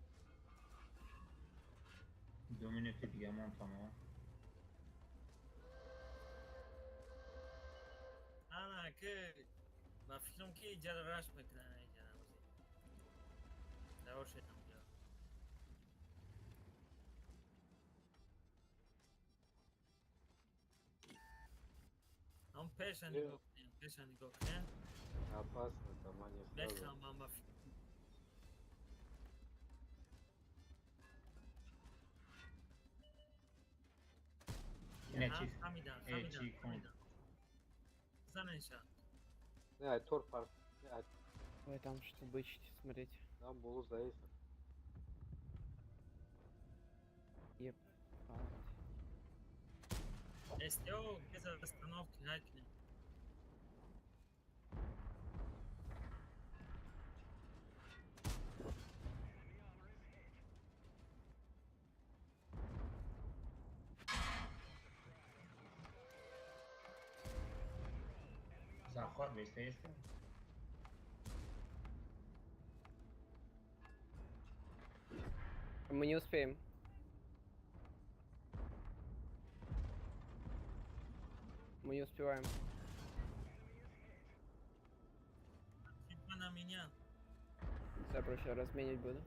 Speaker 7: 2 минути дигамон тамом.
Speaker 3: Ана, ки ба фикрам ки иҷара раш мекунан иҷара бозӣ. Давор шедам ҷо. Ҳам пеша нигоҳ кунем, пеша нигоҳ кунем.
Speaker 2: Опасно, там они сразу.
Speaker 3: Мехамам ба фикрам.
Speaker 7: Ина
Speaker 3: Ҳа,
Speaker 7: чи?
Speaker 3: Хамидан,
Speaker 7: Э,
Speaker 3: хамидан,
Speaker 7: чи кун?
Speaker 3: хамидан. Занеша.
Speaker 2: Не, ай тор пар. Не, ай
Speaker 8: Ой, там что бычить, смотреть.
Speaker 2: там болу заездом.
Speaker 8: Ебать.
Speaker 3: СТО без остановки накунем.
Speaker 7: Захват беста еста?
Speaker 8: Мы не успеем. Мы не успеваем.
Speaker 3: Типа на меня.
Speaker 8: Я проще разменять буду.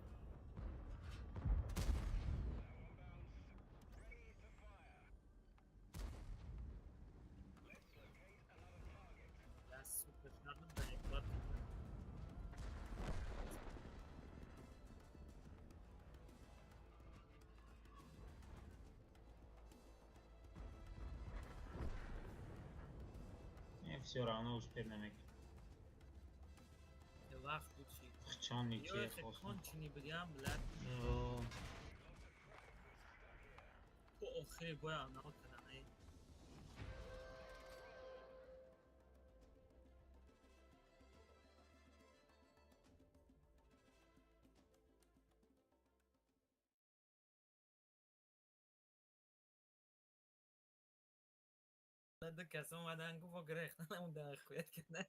Speaker 3: Я, сука, жадный, да, и платный.
Speaker 7: Не, всё равно успеть намекунем.
Speaker 3: Вақт буд чи.
Speaker 7: Чон
Speaker 3: Ё
Speaker 7: ниче
Speaker 3: хе
Speaker 7: хостам.
Speaker 3: конченый будям, блядь.
Speaker 7: О,
Speaker 3: То охири боя анал кардам, эй. Ду кас омадан, гуфт, бо гирехтан он дар хуят карда.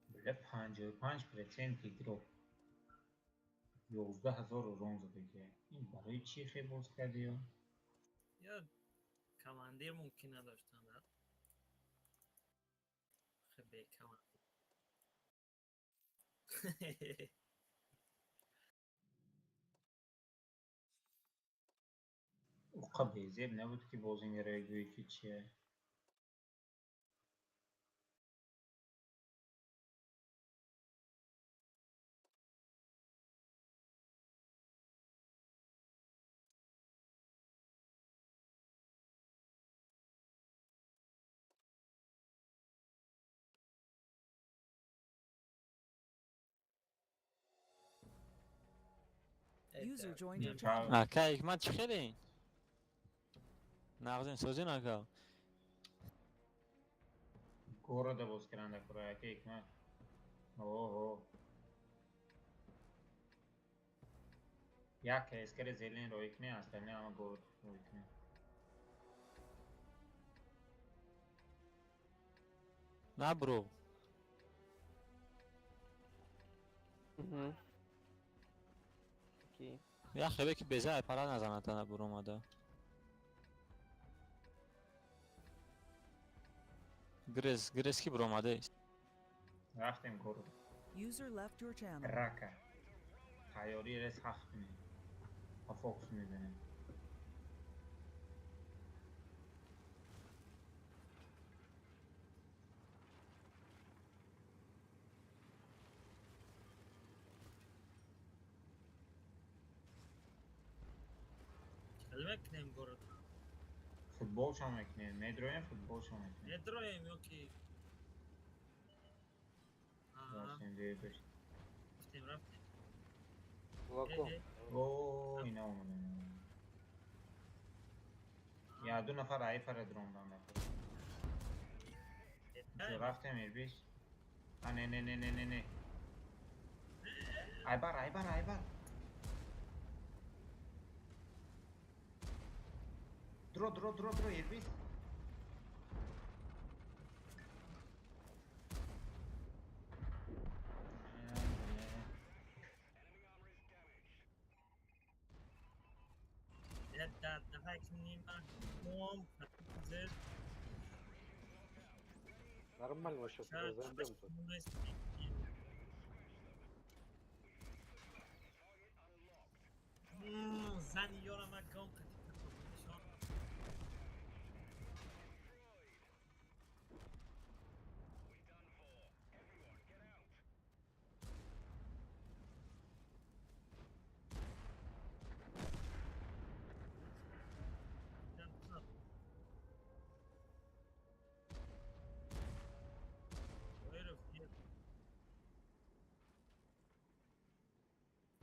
Speaker 7: Бля, 55% игрок. 11 000 урон задагия. Ин барои чӣ хел боз кардиё?
Speaker 3: Ё командир мумкин надоштанд, а? Хе бе командир.
Speaker 7: Уқа безеб набуд, ки бозингаро гӯӣ, ки чие.
Speaker 4: User joined your channel.
Speaker 9: Ака Ҳикмат, чӣ хеле? Нағзин, созин, ака.
Speaker 7: Города боз киранда кура, ака Ҳикмат. Оҳо. Як эскери зелен рой кунӣ, остальные ҳама город рой кунӣ.
Speaker 9: На бро.
Speaker 8: Угу. Окей.
Speaker 9: Я хеле ки беза пара назаната на буромада. Грез, грез ки буромаде.
Speaker 7: Рафтем город.
Speaker 4: User left your channel.
Speaker 7: Рака. Тайёрӣ рес ҳафт кунем. Ма фокус мезанем.
Speaker 3: Чӣ мекунем город?
Speaker 7: Футбол чо мекунем? Медроем, футбол чо мекунем?
Speaker 3: Медроем ё ки? Аҳа,
Speaker 7: Рафтем, дер.
Speaker 3: Рафтем, рафтем.
Speaker 2: Кулаком.
Speaker 3: Э,
Speaker 7: О, ина омадем. Я ду нафар ай фара дромдан нафар. Чо рафтем, Ирбиш? А, не, не, не, не, не, не. Айбар, айбар, айбар. Дро, дро, дро, дро, Ирбис.
Speaker 3: Да, давай к ним. Бом,
Speaker 2: Нормально сейчас разобьем тут.
Speaker 3: Зани ёра макон.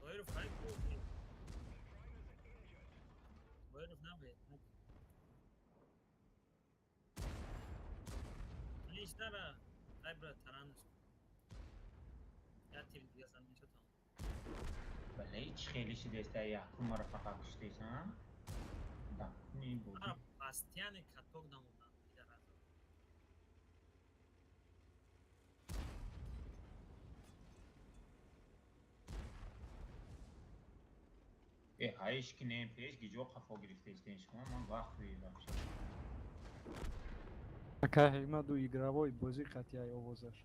Speaker 3: Тоиров хай ку. Тоиров набе. Иш нара, ай брат таранаш. Я тир дига зан мешатам.
Speaker 7: Бале, чӣ хеле шидеста, якум мара фақат куштесан. Дакуни бозӣ.
Speaker 3: Мара пастяни каток намудам пидаразо.
Speaker 7: Э, ҳаиш ки не пеш гиҷо қафо гирифтаистен шумо, ман вақт вообще.
Speaker 6: Ака Ҳикмат, ӯ игровой бозӣ қатъияй овозаш.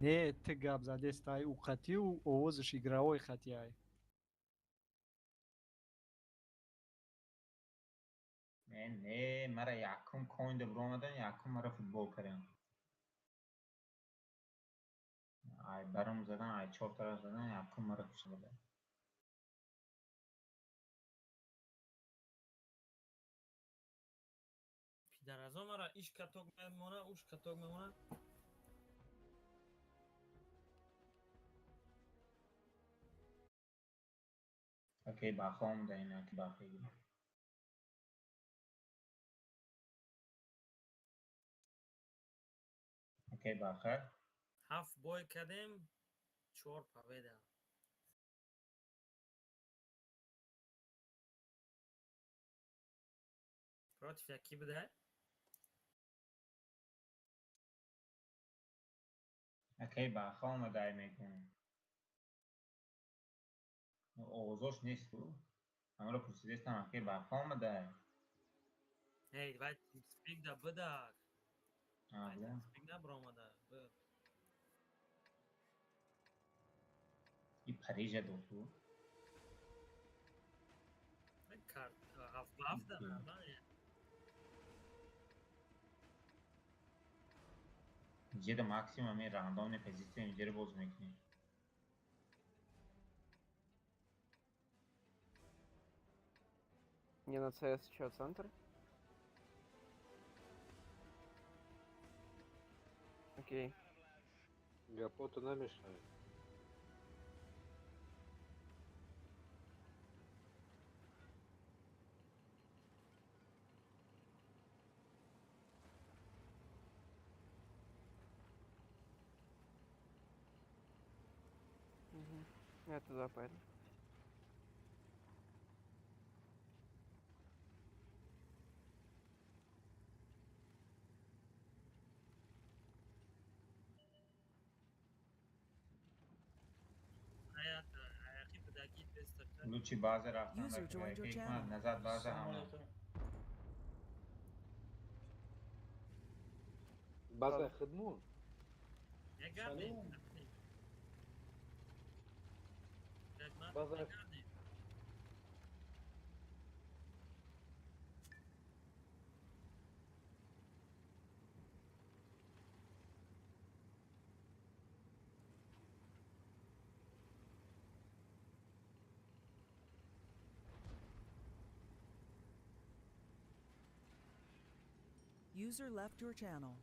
Speaker 6: Не, ту гап задестай, ӯ қатъи ӯ овозаш игровой қатъияй.
Speaker 7: Не, не, мара якум коинда биромадан, якум мара футбол кардам. Ай барам задан, ай чор тараф задан, якум мара кушта.
Speaker 3: Пидаразо мара иш каток мемона, уш каток мемона.
Speaker 7: Окей, баха омада, ина ки баха гирифт. Окей, баха.
Speaker 3: Ҳафт бой кардем, чор победа. Против яки буда?
Speaker 7: Акай барха омадай мегӯм. Овозош нест ку. Ҳамаро пурсидестам акай барха омадай.
Speaker 3: Эй, вай TeamSpeak да бидак.
Speaker 7: А, да.
Speaker 3: TeamSpeak набиромада. Бид.
Speaker 7: И Парижа дод ку.
Speaker 3: Карт ҳафт ба ҳафт да нормально.
Speaker 7: Инҷа максимум ҳамин рандомни позитсия инҷаро боз мекунӣ.
Speaker 8: Не на ЦС чё, центр? Окей.
Speaker 2: Гапота намешает.
Speaker 8: Угу. Я туда пойду.
Speaker 7: Лучи база рафтан
Speaker 4: User joined your channel.
Speaker 7: назад база ҳама.
Speaker 2: База хидмун.
Speaker 3: Мегардем.
Speaker 2: База
Speaker 4: User left your channel.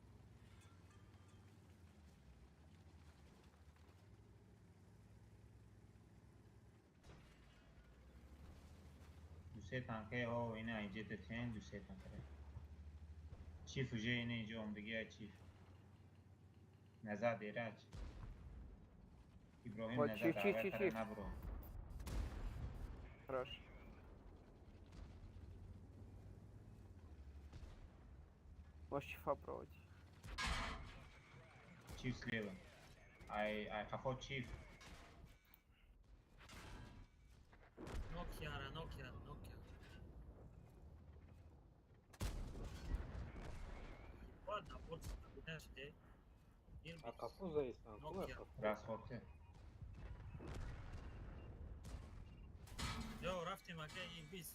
Speaker 7: Дусе танке о ина инҷа датен дусе танке. Чиф уже ина инҷа омдагия чиф. Назад эраҷ. Иброҳим
Speaker 8: Вот,
Speaker 7: назад
Speaker 8: чиф, чиф,
Speaker 7: аввал
Speaker 8: чиф,
Speaker 7: кара
Speaker 8: чиф.
Speaker 7: набуро.
Speaker 8: Хорош. Можешь чифа пробовать.
Speaker 7: Чиф слева. Ай ай қафо чиф.
Speaker 3: Nokia, Nokia, Nokia. Ладно, вот подожди.
Speaker 2: А қафо заистан.
Speaker 3: Nokia.
Speaker 7: Расход.
Speaker 3: Йо, рафтем ака и бис.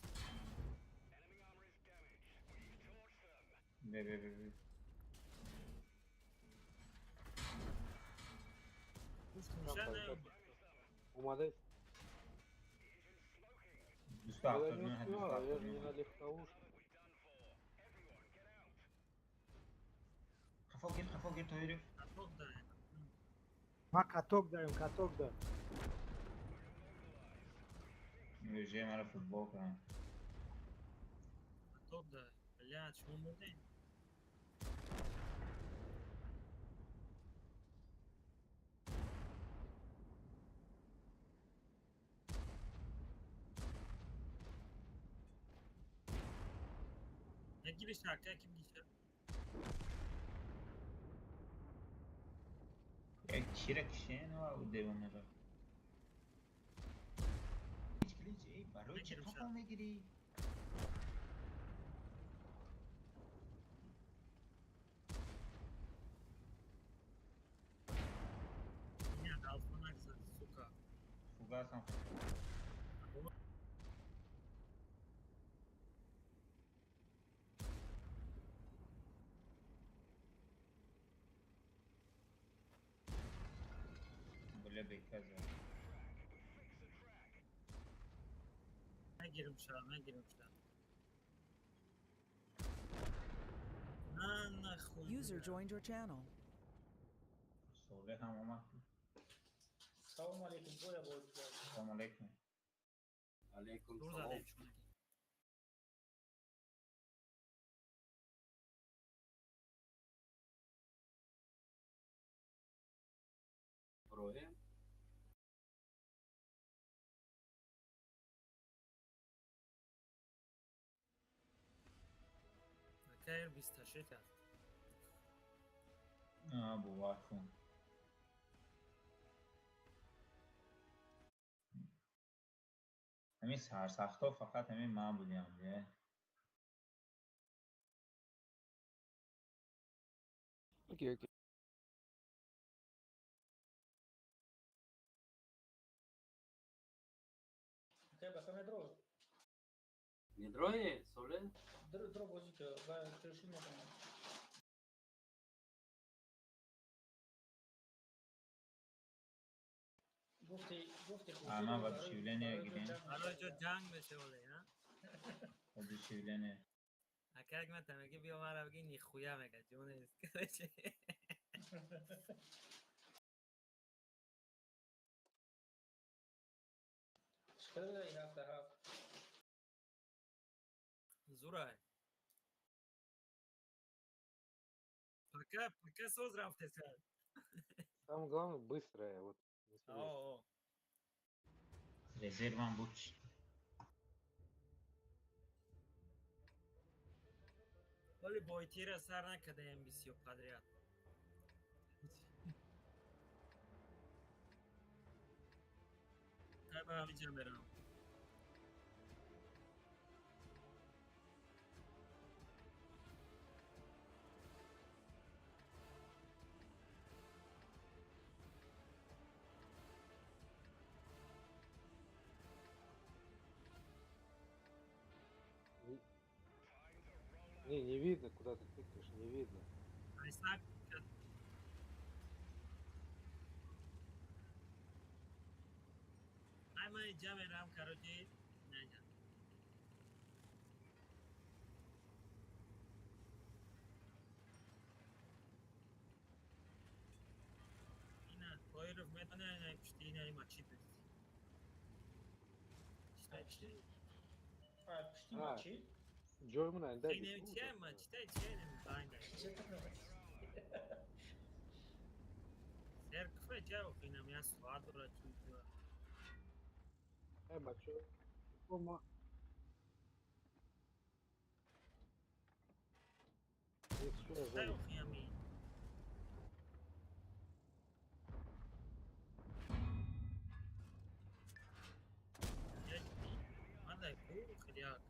Speaker 7: Бе бе бе бе.
Speaker 2: Омадай.
Speaker 7: Дусто
Speaker 2: Я
Speaker 7: ҳафтоду
Speaker 2: не
Speaker 7: нӯҳ, дусто
Speaker 2: успеваю, я
Speaker 7: ҳафтоду
Speaker 2: же не
Speaker 7: нӯҳ.
Speaker 2: на легковушке.
Speaker 7: Қафо гир, қафо гир Тоиров.
Speaker 5: Ма каток даем, каток да.
Speaker 7: Уже мара футбол кардам.
Speaker 3: Каток да. Блядь, шумо мурдем. Гириш ака, ки бигиша.
Speaker 7: Як чира кишен ва девонара. Клич, эй, барои чӣ қафо мегирӣ?
Speaker 3: Нет, алфанак, сука.
Speaker 7: Фугасам. Бля, беказа.
Speaker 3: Мегирим ша, мегирим ша. На нахуй.
Speaker 4: User joined your channel.
Speaker 7: Солеҳ ҳам омад.
Speaker 10: Салом алейкум, боя бор.
Speaker 7: Салом алейкум.
Speaker 1: Алейкум
Speaker 3: Дур
Speaker 1: салом.
Speaker 3: задем шумо.
Speaker 1: Иброҳим.
Speaker 3: Акайр 26 аст.
Speaker 7: А, бовар кун. Ҳамин сарсахтҳо фақат ҳамин ман будиам, де.
Speaker 8: Окей, окей.
Speaker 10: Окей, баса медро.
Speaker 1: Медрои, соле?
Speaker 10: Дро бозӣ ка, ва треши мекунам. Гуфти, гуфти хуши.
Speaker 7: Ама воодушевление гирем.
Speaker 3: Барои ҷо ҷанг мешавале, а?
Speaker 7: Воодушевление.
Speaker 3: Ака як мата меги биё мара бигӣ нихуя мега, ҷонест. Короче.
Speaker 10: Чикар ин ҳафта ҳафт?
Speaker 3: Зурай. Пока, пока соз рафтеса.
Speaker 2: Самое главное быстрое, вот.
Speaker 3: О,
Speaker 7: Резервам буд.
Speaker 3: Вале бойтира сар накардаем бисёр подряд. Тай ба ҳамиҷа мерам.
Speaker 2: Не, не видно, куда ты тыкаешь, не видно.
Speaker 3: Ай, ман иҷа мерам, короче, наҷа. Ина, Тоиров медона, ина пушти, ина има чит.
Speaker 10: Пушти? Пушти мачит?
Speaker 2: Ҷой мона инда.
Speaker 3: Ина чия мачита, чия ина байнда. Сер куфа ча охина, я суат дора чуд.
Speaker 2: Э, бачо. Кома.
Speaker 3: Тай охина ми. Я мандай ку хилиак.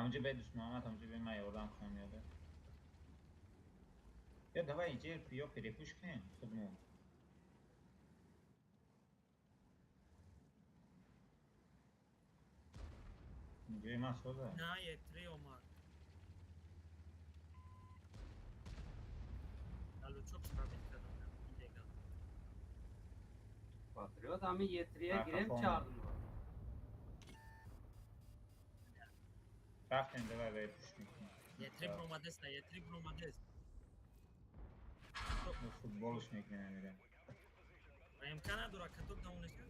Speaker 7: ҳамонҷо бе дӯст Муҳаммад, ҳамонҷо бе ман ёрдам кунам ёда. Ё давай инҷа ё перепуш кунем худмон. Ҷои ман соза.
Speaker 3: На, Е3 омад. Алучок пробит кардам. Индега.
Speaker 1: Патриот ҳами Е3-я гирем чардум.
Speaker 7: Рафтем, давай перепуш мекунем.
Speaker 3: Е3 бромадест, Е3 бромадест.
Speaker 7: Футболш мекунем амира.
Speaker 3: МК надора, каток дамонеша.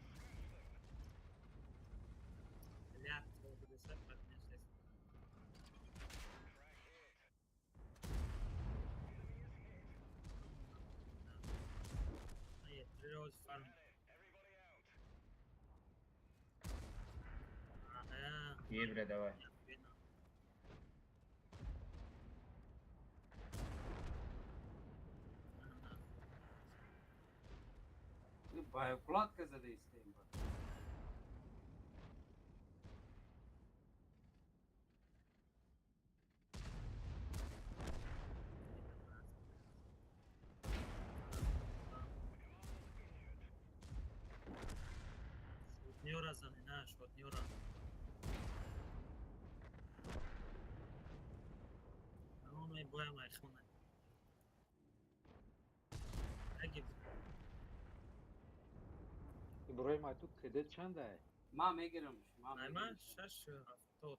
Speaker 3: Лят, будесат патнештес. Е3 роз фарм. Ага.
Speaker 7: Ебре, давай.
Speaker 1: Боекулатка задействуем.
Speaker 3: Шотнёра занена, шотнёра. Ҳамонои боям айхона. Аги
Speaker 2: Иброҳим, ай ту кредит чандай?
Speaker 1: Ман мегирам.
Speaker 3: Ай ман 6 70.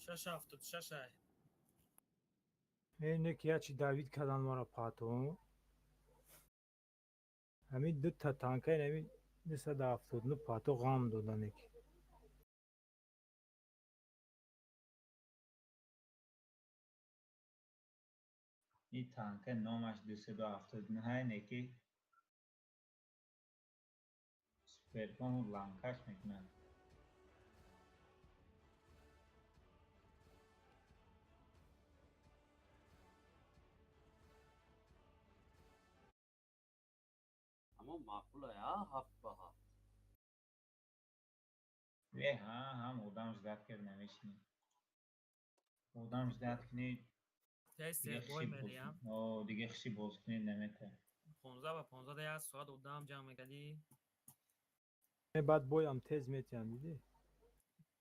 Speaker 3: 676 ай.
Speaker 5: Не ки ячи Давид кадан мара пато. Ҳамин дута танка ҳамин 279 пато ғам додан ки.
Speaker 7: Ин танка номаш 279 не ки суперкон ланкаш мекунад.
Speaker 1: Аммо маъқул а 7 ба 7.
Speaker 7: Ве ҳа ҳам одам ждать кард намешинӣ. Одам ждать кунӣ дига хиши боз кунӣ намета.
Speaker 3: 15 ба 15 як соат одам ҷамъ мекардӣ.
Speaker 5: Баъд боям тез метиҳанд, дидӣ?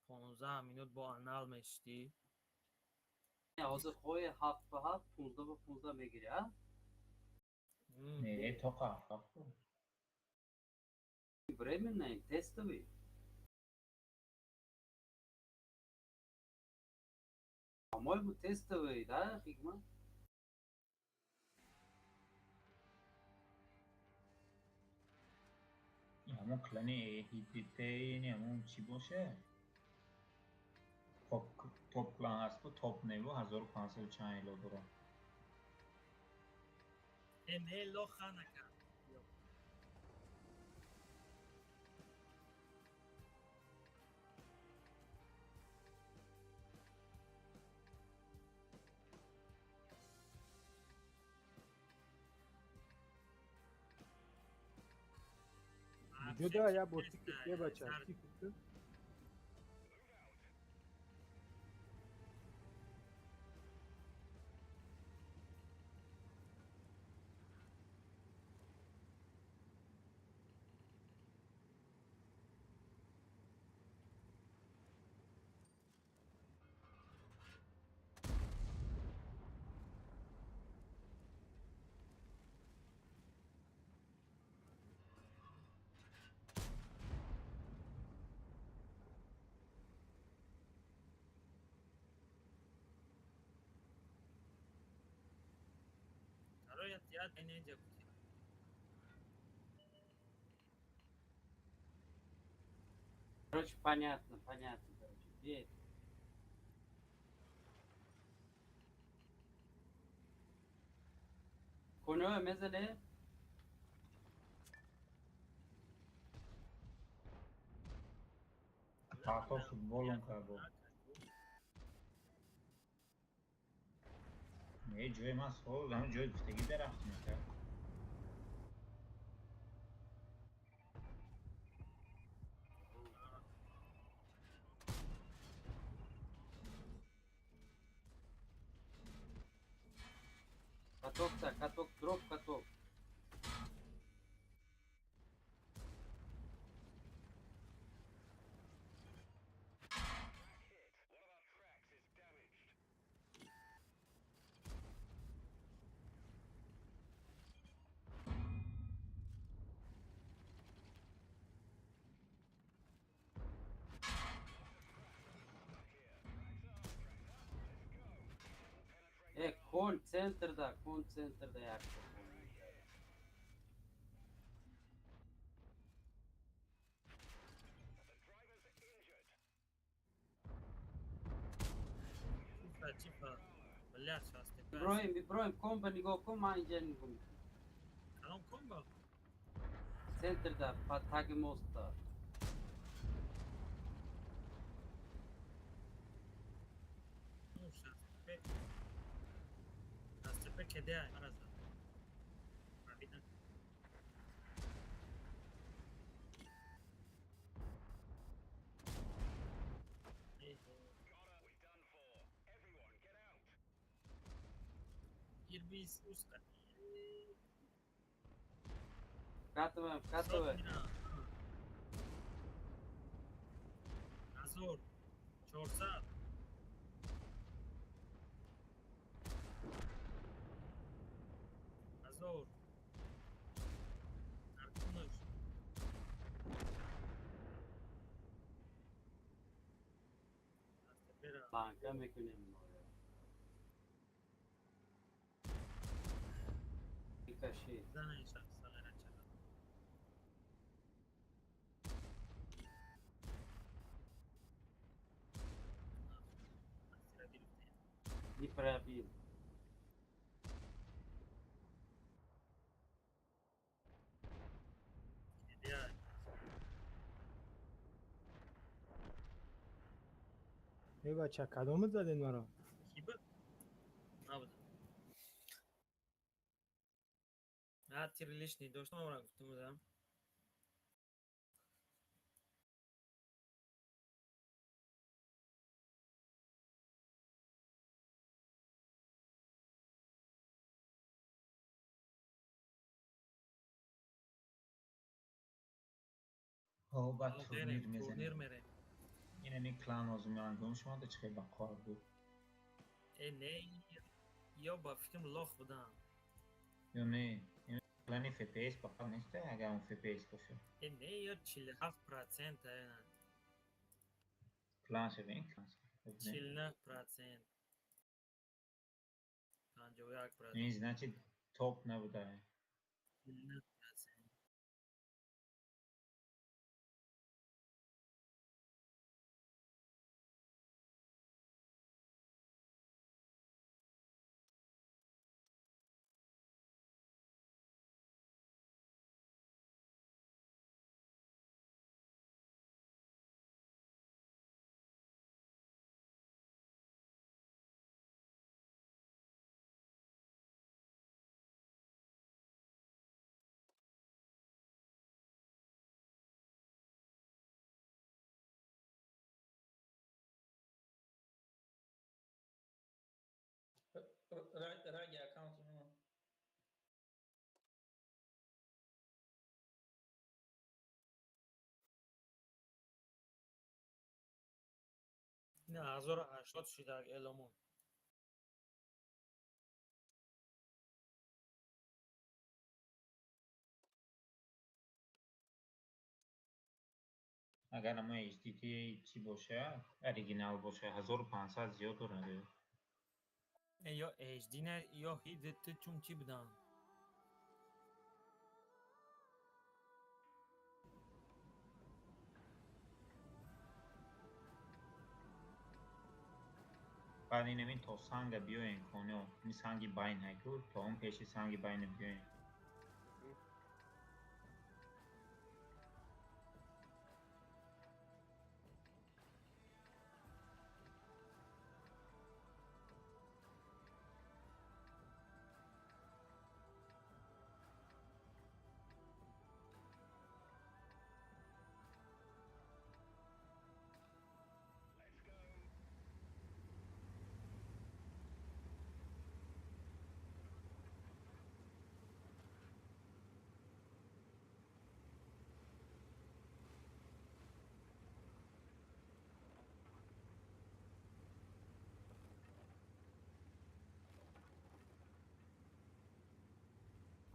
Speaker 3: 15 минут бо анал мешидӣ.
Speaker 1: Ҳозир хоҳи 7 ба 7, 15 ба 15 мегирӣ, а?
Speaker 7: Не, тоқа ҳафт.
Speaker 1: Временный, тестовый. По-моему, тестовый, да, Хикма?
Speaker 7: Ҳамон клани ҳититени ҳамон чӣ боше? Топ клан ҳаст ку, топ неву 1500 чанд эло дорад.
Speaker 3: Э не, лоха накард.
Speaker 5: Ҷуда я бор тикет е бача, тикет.
Speaker 3: Короче, я не
Speaker 1: Короче, понятно, понятно, короче. Где это? Коноя мезане?
Speaker 7: Пато футболом кард. Не, ҷои ман сол, ҳамин ҷои гуфтагӣ дарафт мекард.
Speaker 1: Каток-то, каток, дроп, каток. Э, конь центр да, конь центр да як.
Speaker 3: Типа, блядь, сейчас ты.
Speaker 1: Иброҳим, Иброҳим, комба нигоҳ кун, ман инҷа нигоҳ мекунам.
Speaker 3: Кадом комба?
Speaker 1: Центр да, под таги моста.
Speaker 3: Ну, сейчас аз тепе кеде ай мараза. Видно. Ирбис уста.
Speaker 1: Вкатываем, вкатываем.
Speaker 3: Азор. 400. Азор. Артуныш. Аз тепера.
Speaker 1: Планка мекунем. Каши. Не пробил.
Speaker 5: Эй, бача, кадом заден маро?
Speaker 3: Ки буд? Набуд. А, тир лишний доштам, амра гуфтам будам.
Speaker 7: Ҳо, баъд турнир
Speaker 3: Турнир
Speaker 7: мезанем.
Speaker 3: Мерем.
Speaker 7: Инами клан озуман гум шумода чӣ хел ба қор буд.
Speaker 3: Э, не, ё ба фикрам лох будам.
Speaker 7: Ё не, ин клани ФПС фақат нест, агар он ФПС боша.
Speaker 3: Э, не, ё 47%.
Speaker 7: Клан шавем, клан шавем.
Speaker 3: 49%. 51%.
Speaker 7: Не, значит, топ набуда.
Speaker 3: 49%.
Speaker 10: Раги аккаунти мо.
Speaker 3: Не, 1080 шидаг эломон.
Speaker 7: Агар ама HDT чӣ боша, оригинал боша, 1500 зиёд дорад.
Speaker 3: Э, ё HD не, ё HDT чум чӣ будам.
Speaker 7: Баъд инамин то санга биёен коно, ин санги байн ҳайку, то он пеши санги байна биёен.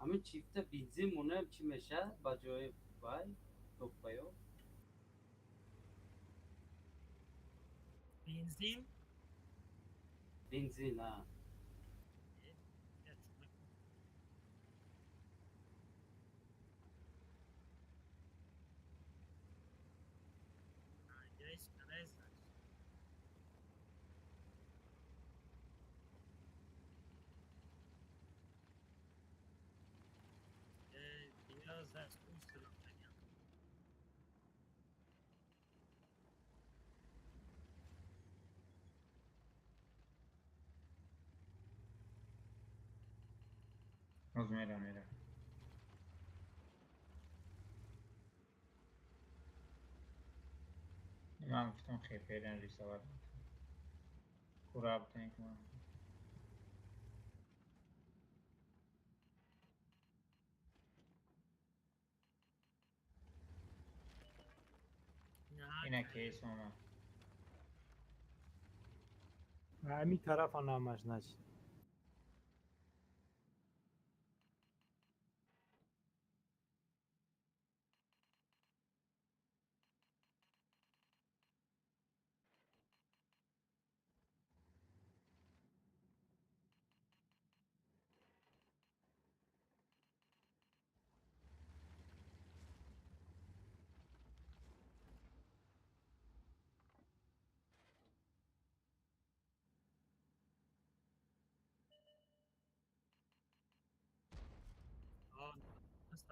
Speaker 1: Ҳамин чифта бензин монем чӣ мешавад ба ҷои вай топпаё?
Speaker 3: Бензин?
Speaker 1: Бензин, а.
Speaker 3: Я чум. Я ҳеч канай значит. Э, я значит устро.
Speaker 7: Ҳоз мерам, мерам. Ман гуфтам хеперен рисовать мекунам. Кура бутен ки ман. Ина кейс омад.
Speaker 5: Ҳамин тарафа намаш, значит.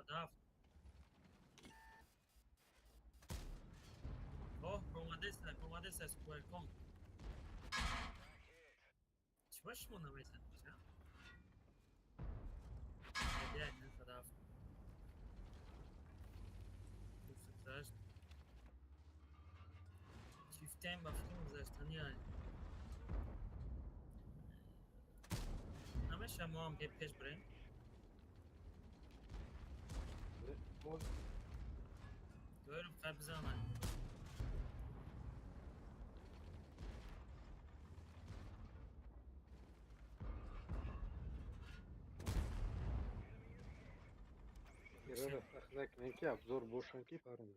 Speaker 3: 907. О, промадеса Суперкон. Чего шмо намезаниш, а? Я 907. 208. Чифтем ба филм гузаштани ай. Намеша мо ҳам пеш бирем? Говорю, хай бизанай.
Speaker 2: Ирана сахна кунем ки обзор бошам ки паронем.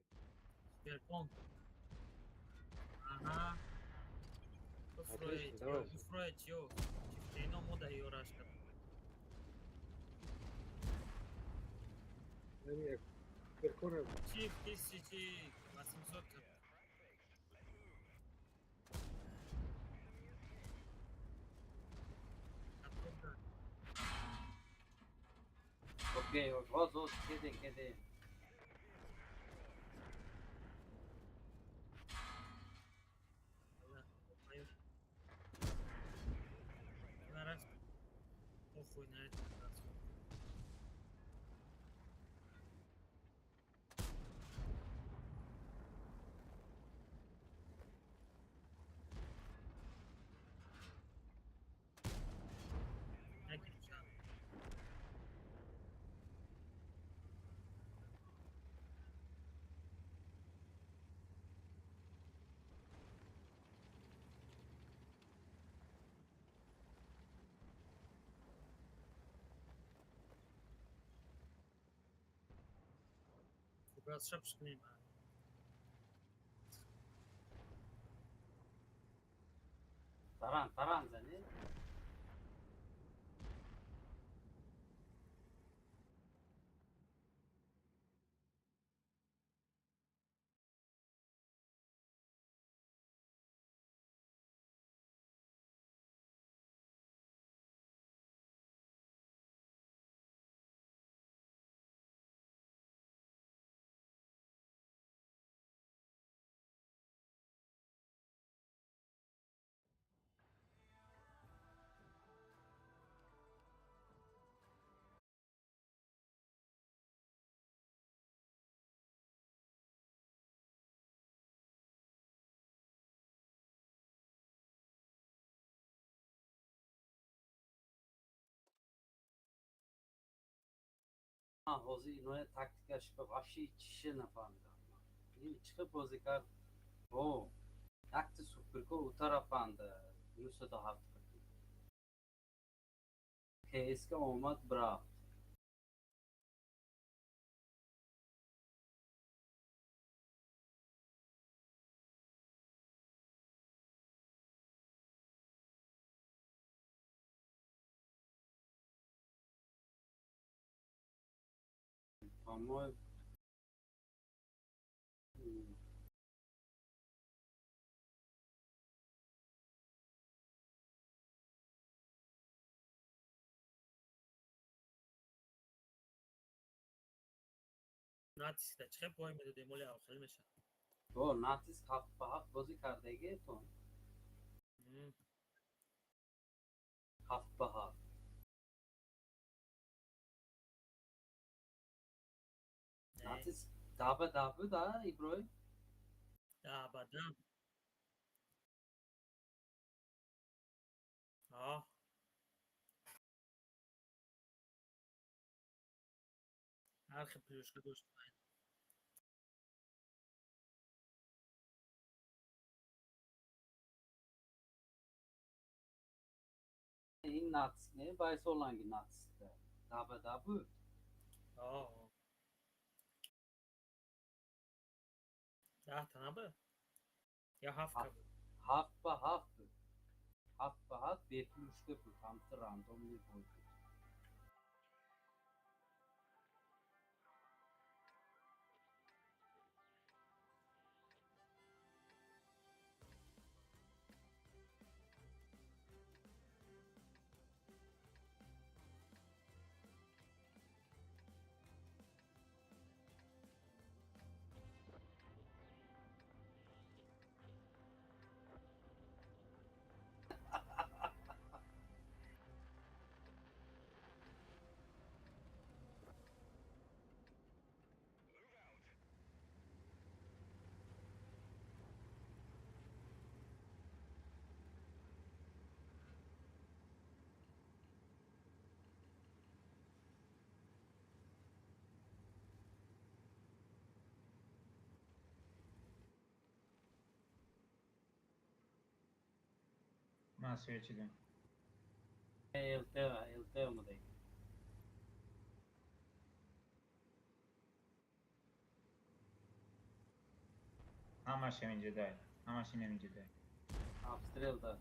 Speaker 3: Суперкон. Ага. Фроид, чё? Чифтейно мода ёраш кард. Чиф 1800 кард.
Speaker 1: Окей, вот, вот, кидем, кидем.
Speaker 3: Похуй на это. Шапшик нема.
Speaker 1: Таран, таран зани. Ҳозир иноя тактикаш вообще чише нафаҳмидам. Чӣ бозӣ кард? О, якта суперкор у тарафанда 907 КСК омад брафт. По-моему,
Speaker 3: натиск чӣ пой медодем, оли авхел мешад.
Speaker 1: О, натиск 7 ба 7 бозӣ кардагиетон. 7 ба 7. Натиск 10 ба 10 буд, а, Иброҳим?
Speaker 3: 10 ба 10. А. Ҳар хел плюшка дошт.
Speaker 1: Ин натиск не, байсоланги натиск. 10 ба 10 буд.
Speaker 3: А. 10 набуд? Ё 7 буд?
Speaker 1: 7 ба 7 буд. 7 ба 7 беплюшка буд, ҳамта рандомный бой буд.
Speaker 7: Ман свечидам.
Speaker 1: ЛТ, ЛТ омадаги.
Speaker 7: Ҳамаш ҳаминҷо дай. Ҳамаш ҳаминҷо дай.
Speaker 1: Обстрел да.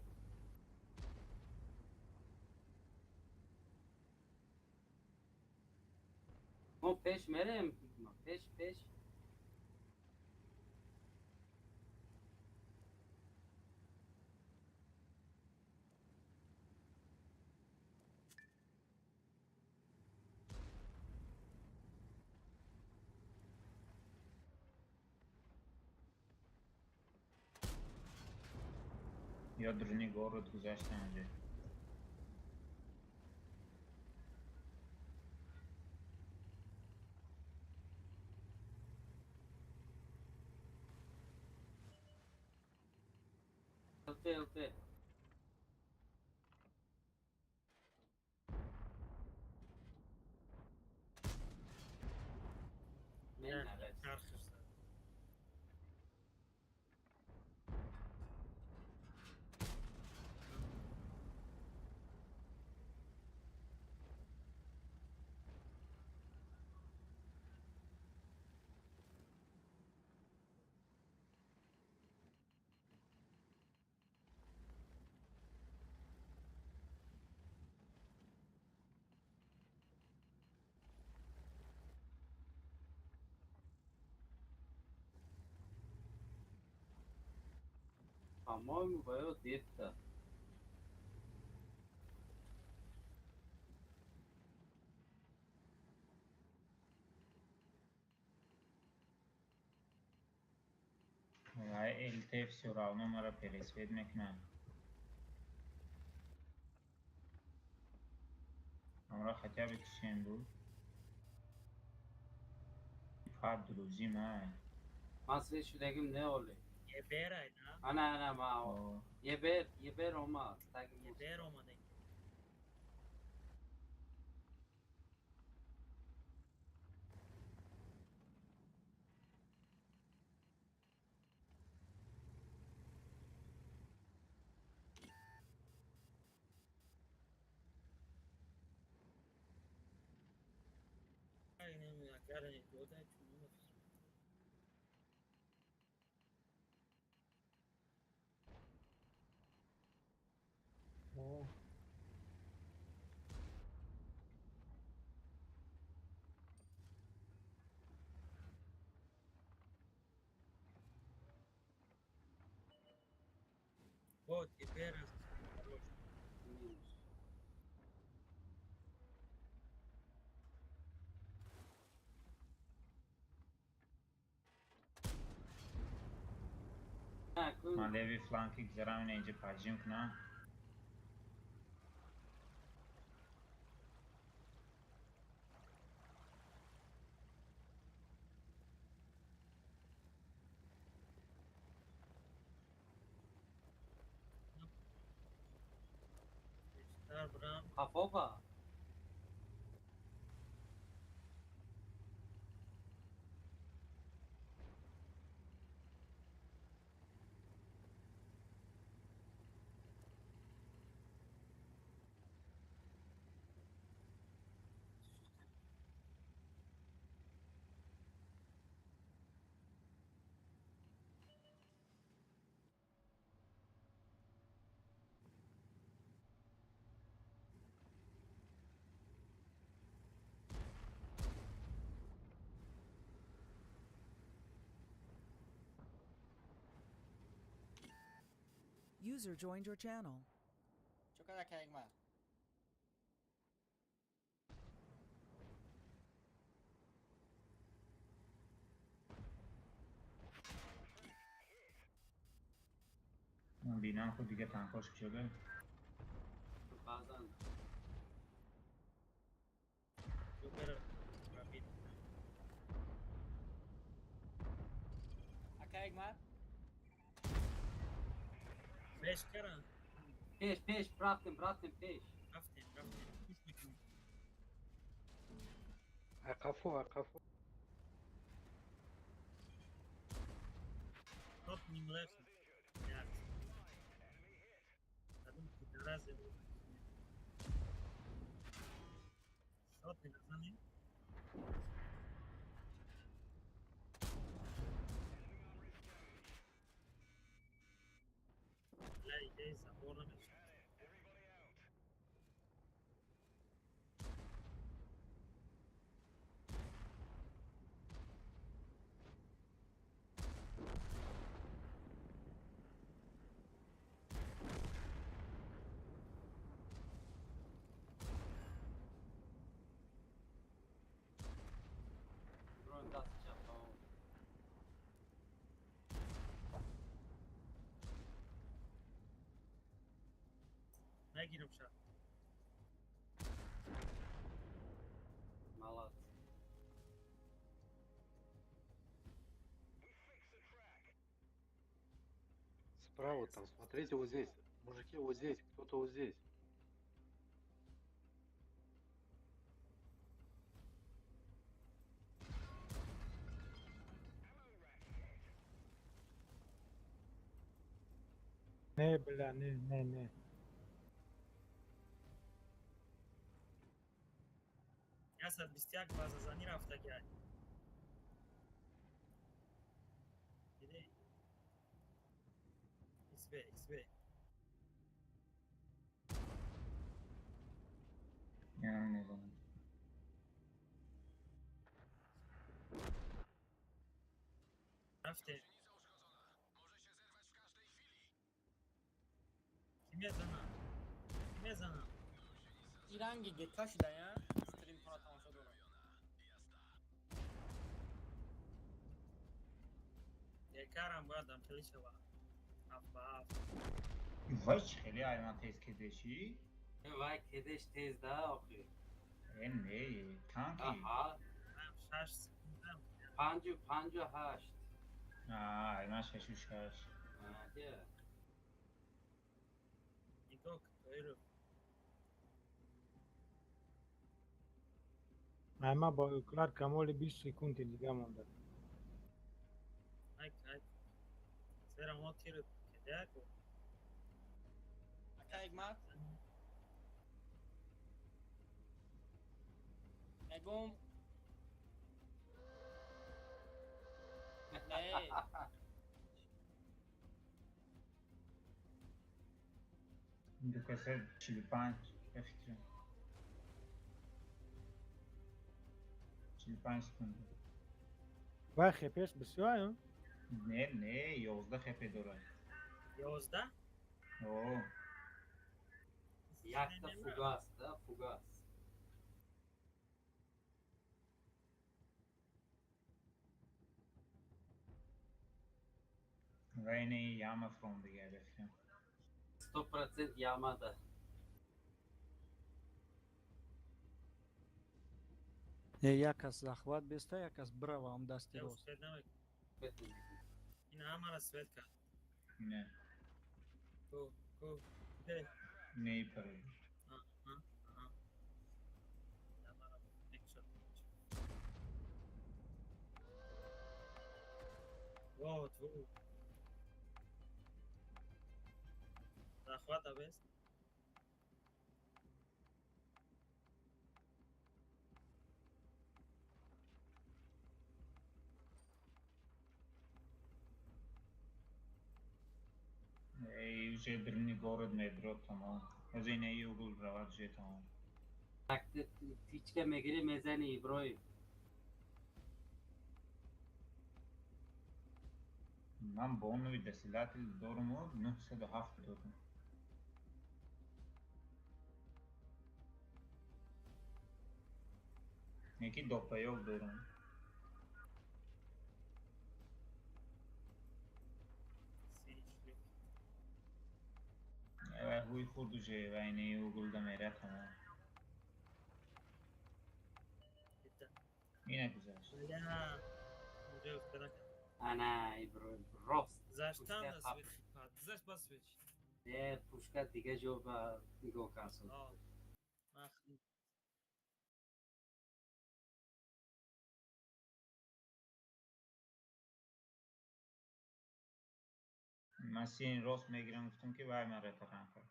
Speaker 1: Мо пеш мерем, пеш, пеш.
Speaker 7: Ё дружини город гузаштан инҷо.
Speaker 1: ЛТ, ЛТ. По-моему, воет где-то.
Speaker 7: Ай, ЛТ все равно мара пересвет мекна. Амра хотя бы кишен буд. Фар друзи май.
Speaker 1: Ман свет шудагим не оли.
Speaker 3: Ебер айда.
Speaker 1: Ана, ана, ма. Ебер, ебер омад.
Speaker 3: Ебер омада. Вот, теперь хорош.
Speaker 1: Минус.
Speaker 7: Ман леви фланки гузарам, ина инҷа поджим кунам.
Speaker 1: Хафоба.
Speaker 4: User joined your channel.
Speaker 7: Бинам худ дига танкош шуда.
Speaker 1: Баъзан.
Speaker 3: Пеш каран.
Speaker 1: Пеш, пеш, рафтем, рафтем, пеш.
Speaker 3: Рафтем, рафтем.
Speaker 2: Ақафо, ақафо.
Speaker 3: Топ ним лефт. Разве? Шот не Бля, идея забор намешад. Нагирам шад.
Speaker 1: Молодцы.
Speaker 2: Справа там, смотрите вот здесь. Мужики, вот здесь, кто-то вот здесь.
Speaker 5: Не, бля, не, не, не.
Speaker 3: 121 базазанӣ рафтагиай. Дидӣ? XB, XB.
Speaker 7: Я не знаю.
Speaker 3: Рафте. Ки мезанад? Ки мезанад?
Speaker 10: И ранги гека шудая, стримтона тамошо дорам.
Speaker 3: Гекарам бояд хеле шава. Ҳафт ба ҳафт.
Speaker 7: Вай чӣ хеле айман тез кедешӣ?
Speaker 1: Вай кедеш тез да охир.
Speaker 7: Э не, танки.
Speaker 1: Аҳа.
Speaker 3: 6 секундам.
Speaker 1: 5 5 8.
Speaker 7: Аа, айман 6 6.
Speaker 1: Аҷа.
Speaker 3: Нигоҳ тоиру.
Speaker 5: Айма бо Клар Камоли 20 секунди дига монда.
Speaker 3: Айк, айк. Зера мо тир кедяку.
Speaker 10: Ака Ҳикмат. Мегум. Не.
Speaker 7: Ду каса 45 ба фикрам. 45 секунд.
Speaker 5: Вай хепеш бисёр аю?
Speaker 7: Не, не, 11 хепе дорад.
Speaker 3: 11?
Speaker 7: О.
Speaker 1: Якта фугас, да, фугас.
Speaker 7: Вай не яма фром дига ба фикрам.
Speaker 1: 100% яма да.
Speaker 6: Не, як кас захват беста, як кас брава ам дасти рост.
Speaker 3: Ин ҳамара свет кард.
Speaker 7: Не.
Speaker 3: Ку, ку, де.
Speaker 7: Не пари.
Speaker 3: Аҳа, аҳа. Ҳамара мекшад. Вот, вот. Захвата бест.
Speaker 7: Эй, уже дрни город медрод тамом. Озе не югул равад же тамом.
Speaker 1: Тичка мегири мезани Иброим.
Speaker 7: Ман бонови дасилатил доруму 907 дорум. Неки допаёк дорум. Вай ҳуй хурд уже вай не югул да мера тамом. Ина гузашт.
Speaker 1: Ана Иброим рост.
Speaker 3: Гузаштан да свет гузашт ба свет.
Speaker 1: Не, пушка дига ҷо ба нигоҳ кард.
Speaker 7: Ман син рост мегирам, гуфтам ки вай мара таран кард.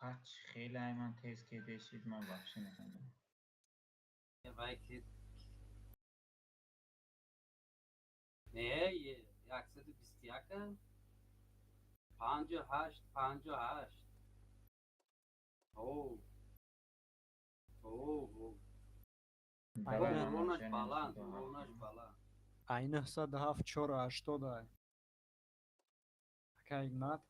Speaker 7: Пач хеле ай ман тез кедешид, ман вообще нафаҳмидам.
Speaker 1: Вай ки не, 121, 58, 58. О, о, о. Уронаш баланд, уронаш баланд.
Speaker 6: Ай 907 480. Ака Игнат.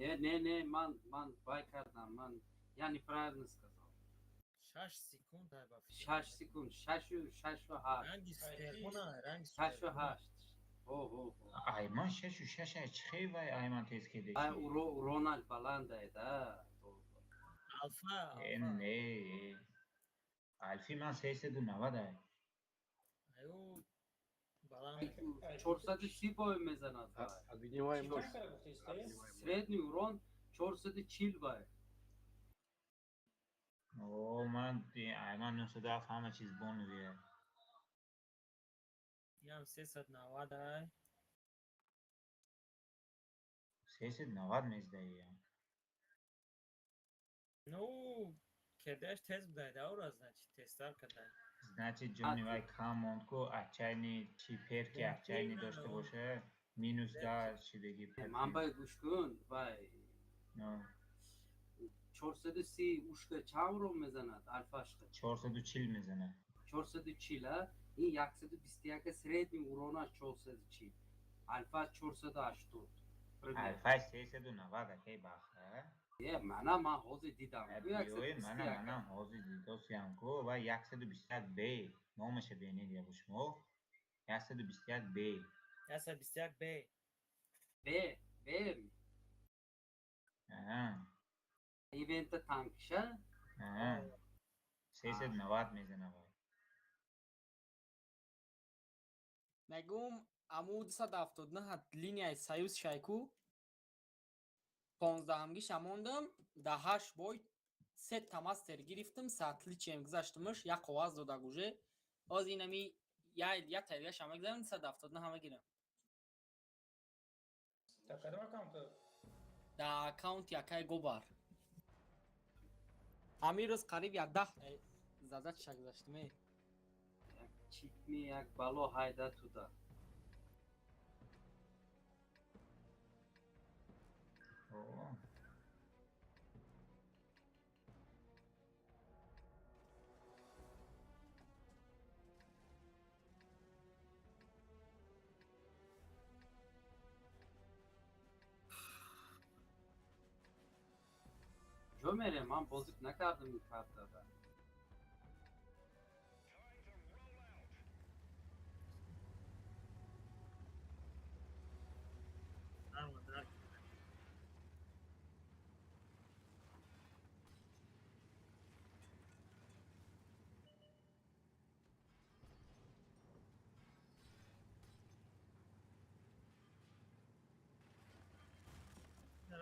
Speaker 1: Не, не, не, ман вай кардам, ман я неправильно сказал.
Speaker 3: 6 секунд ай ба.
Speaker 1: 6 секунд, 6 6 8.
Speaker 3: Ранги суперхона, ранги
Speaker 1: 6 8. О, о, о.
Speaker 7: Ай ман 6 6 ай чӣ вай ай ман тез кедешид.
Speaker 1: Ай уронаш баланд ай да.
Speaker 3: Алфа,
Speaker 7: Э, не. Алфи ман 390 ай.
Speaker 3: Аю баланд.
Speaker 1: 430 бой мезанад.
Speaker 2: Огневая мощь.
Speaker 1: Средний урон 440 бай.
Speaker 7: О, ман ай ман 907 ҳама чиз бонувия.
Speaker 3: Ям 390 ай.
Speaker 7: 390 мездаи.
Speaker 3: Ну, кедаш тез будай да ура, значит, тезтар кадай.
Speaker 7: Значит, ҷони вай кам монд ку отчаянный чи перки отчаянный дошта боша, минус 10 шидагӣ.
Speaker 1: Ман бай гӯш кун, вай. 430 ушка чанд урон мезанад алфашка?
Speaker 7: 440 мезанад.
Speaker 1: 440, а? Ин 121 средний уронаш 440. Алфа 480.
Speaker 7: Алфаш 390 акай баха.
Speaker 1: Е, мана ман ҳозир дидам.
Speaker 7: Мана манам ҳозир дидосиям ку ва 121 Б номаша бенед ябу шумо. 121 Б.
Speaker 3: 121 Б.
Speaker 1: Б, Б.
Speaker 7: Аҳа.
Speaker 1: Ивента танкша?
Speaker 7: Аҳа. 390 мезана вай.
Speaker 10: Мегум аму 279 линияи Союз шайку 15-ҳамгиша мондам, да 8 бой се та мастер гирифтам, саатличием гузаштамаш, як қоғаз дода гуже. Оз инами я тайгаша мегзарам, 279 ҳама гирам.
Speaker 11: Да кадом аккаунт?
Speaker 10: Да аккаунти акай Гобар. Ҳамин рӯз қариб як 10 задача гузаштам.
Speaker 1: Як читми як бало ҳайда туда.
Speaker 7: О.
Speaker 1: Ҷо мерем, ман бозӣ накардам ин картада.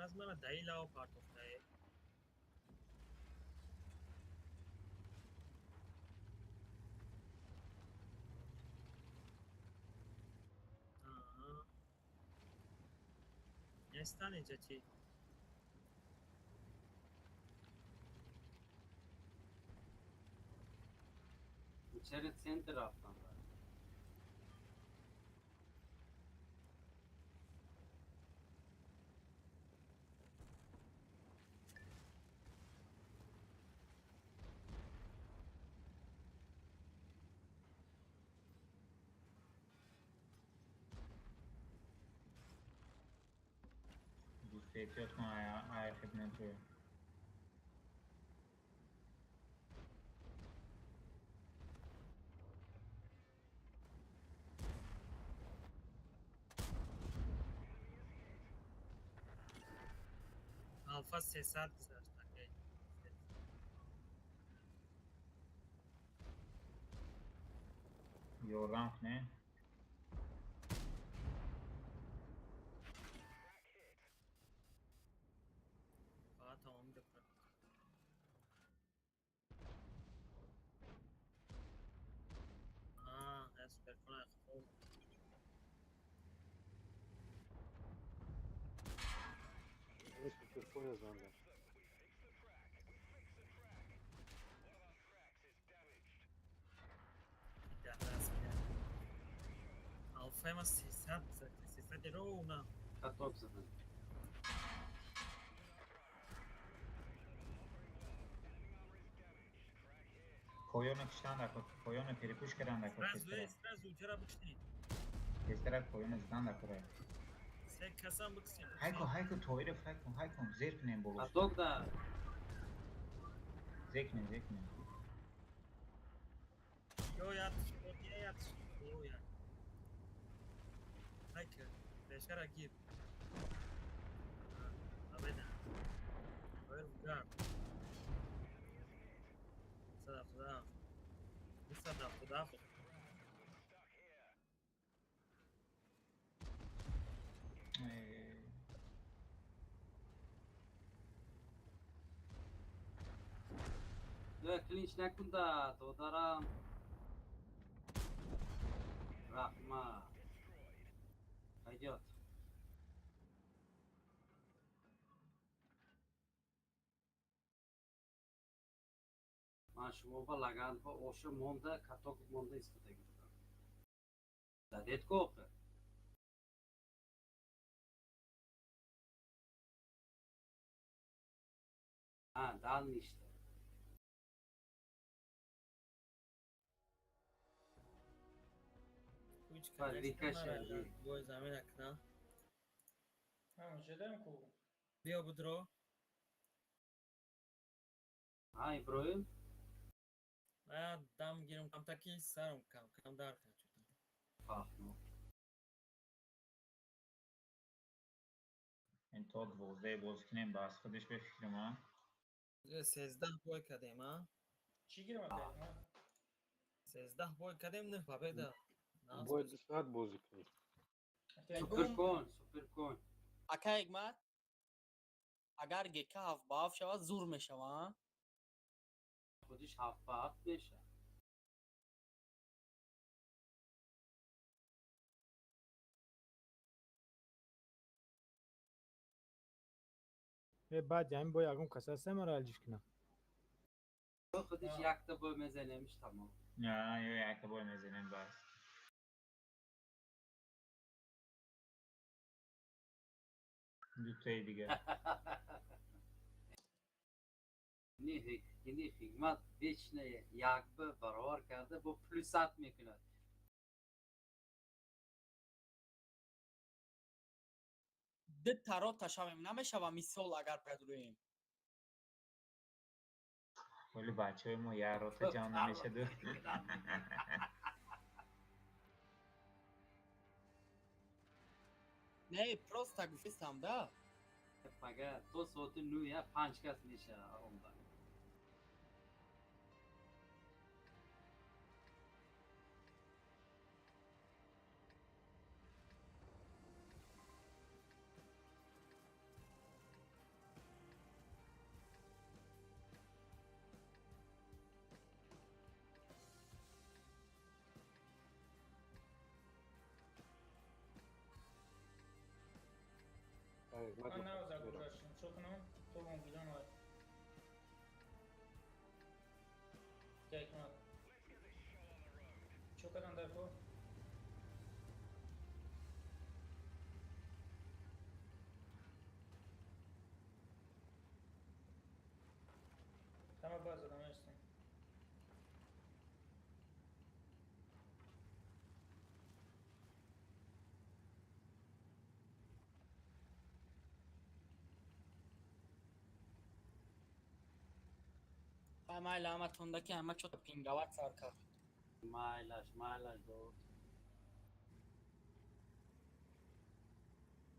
Speaker 3: Аз мана даилао партофтае. Нестан инҷа чи?
Speaker 1: Чера центр рафтам.
Speaker 7: Эҳтиёт кун, ай хидматро.
Speaker 3: Алфа 300 гузашт акай.
Speaker 7: Ёрдам кунед.
Speaker 2: Тоира занда.
Speaker 3: Алфайма 300, 300 ровно.
Speaker 1: Каток задан.
Speaker 7: Поёна киштан дакор, поёна перепуш кардан дакор.
Speaker 3: Сразу, сразу, вчера бикшни.
Speaker 7: Тезтарак поёна задан дакор.
Speaker 3: Се касам бикшни.
Speaker 7: Хайко, хайко, тоира хайко, хайко, зер кунем болош.
Speaker 1: Каток да.
Speaker 7: Зер кунем, зер кунем.
Speaker 3: Ё ят, ё ят, ё ят. Хайко, бешара гир. Абеда. Оир гар. Да. Да, да.
Speaker 1: Да, клинч накунда, додарам. Рахма. Пойдет. Ман шумо ба лаган ба оша монда, каток монда истифода гирифтам. Дадед ко охир? А, дан ништа.
Speaker 3: Бой замин акна.
Speaker 11: Ман ҷадам ку.
Speaker 3: Биё будро.
Speaker 1: А, Иброим?
Speaker 3: А, дам гирам кам таки сарам кам, кам дар кам.
Speaker 1: Фахно.
Speaker 7: Ин то 12 боз кунем, бас худаш бе фикрам, а?
Speaker 3: 13 бой кардем, а?
Speaker 11: Чӣ гирам опять, а?
Speaker 3: 13 бой кардем, 9 победа.
Speaker 2: Бояд 2 соат бозӣ кунӣ.
Speaker 1: Суперкон, суперкон.
Speaker 10: Ака Ҳикмат, агар ГК 7 ба 7 шавад, зур мешавад, а?
Speaker 1: Худиш 7 ба 7 мешавад.
Speaker 5: Э, баъд ҳамин бо ягон кас ҳаста маро алҷиш кунам?
Speaker 1: Худиш якта бой мезанемиш, тамом.
Speaker 7: Не, ё якта бой мезанем бас. Дутаи дигар.
Speaker 1: Ини Ҳикмат вечно як ба баровар карда бо плюсат мекунад.
Speaker 10: Ду тарота шавем намешава, мисол агар падрӯем.
Speaker 7: Вале бачаҳои мо як рота ҷамъ намешаду.
Speaker 10: Не, просто гуфтам, да.
Speaker 1: Фақат то соати 9 я 5 кас мешава онда.
Speaker 11: Ман навза гузаштам, чо кунам? То вон гирам ай. Ҳикмат. Чо кардам дар кор? Ҳама баъз задам ҳастам.
Speaker 10: Майла ҳаматонда ки ҳама чо пингават сар кард.
Speaker 1: Майлаш, майлаш дод.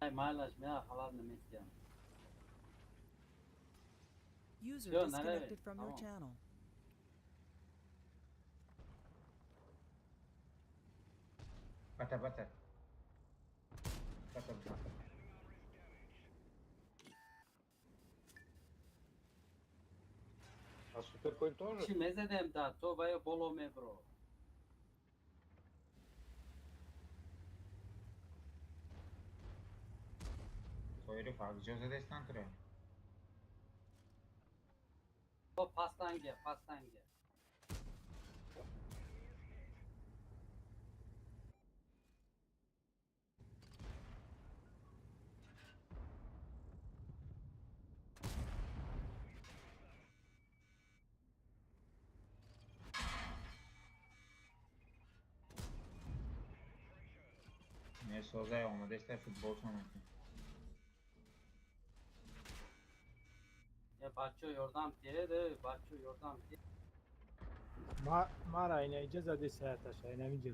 Speaker 1: Ай майлаш, меа халал наметиям.
Speaker 4: User
Speaker 1: Всё,
Speaker 4: disconnected
Speaker 1: нараве.
Speaker 4: from your
Speaker 1: Тамом.
Speaker 4: channel.
Speaker 7: Бата, бата. Бата, бата.
Speaker 2: А суперкоин тоже?
Speaker 1: Чӣ мезадем да, то ваё боло мебро.
Speaker 7: Тоири факт ҷо задестан туре?
Speaker 1: Пастанге, пастанге.
Speaker 7: Месозай омадестай футбол сонати.
Speaker 1: Я бачо ёрдам тед, бачо ёрдам тед.
Speaker 5: Мара ина иҷоза де саяташа, ина миҷа.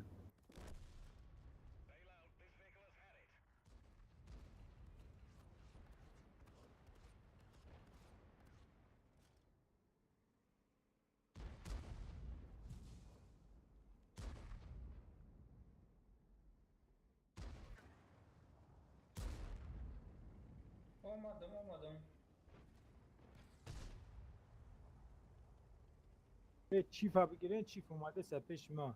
Speaker 11: Омадам, омадам.
Speaker 5: Чифа бигирен, чиф омаде са пеши ма.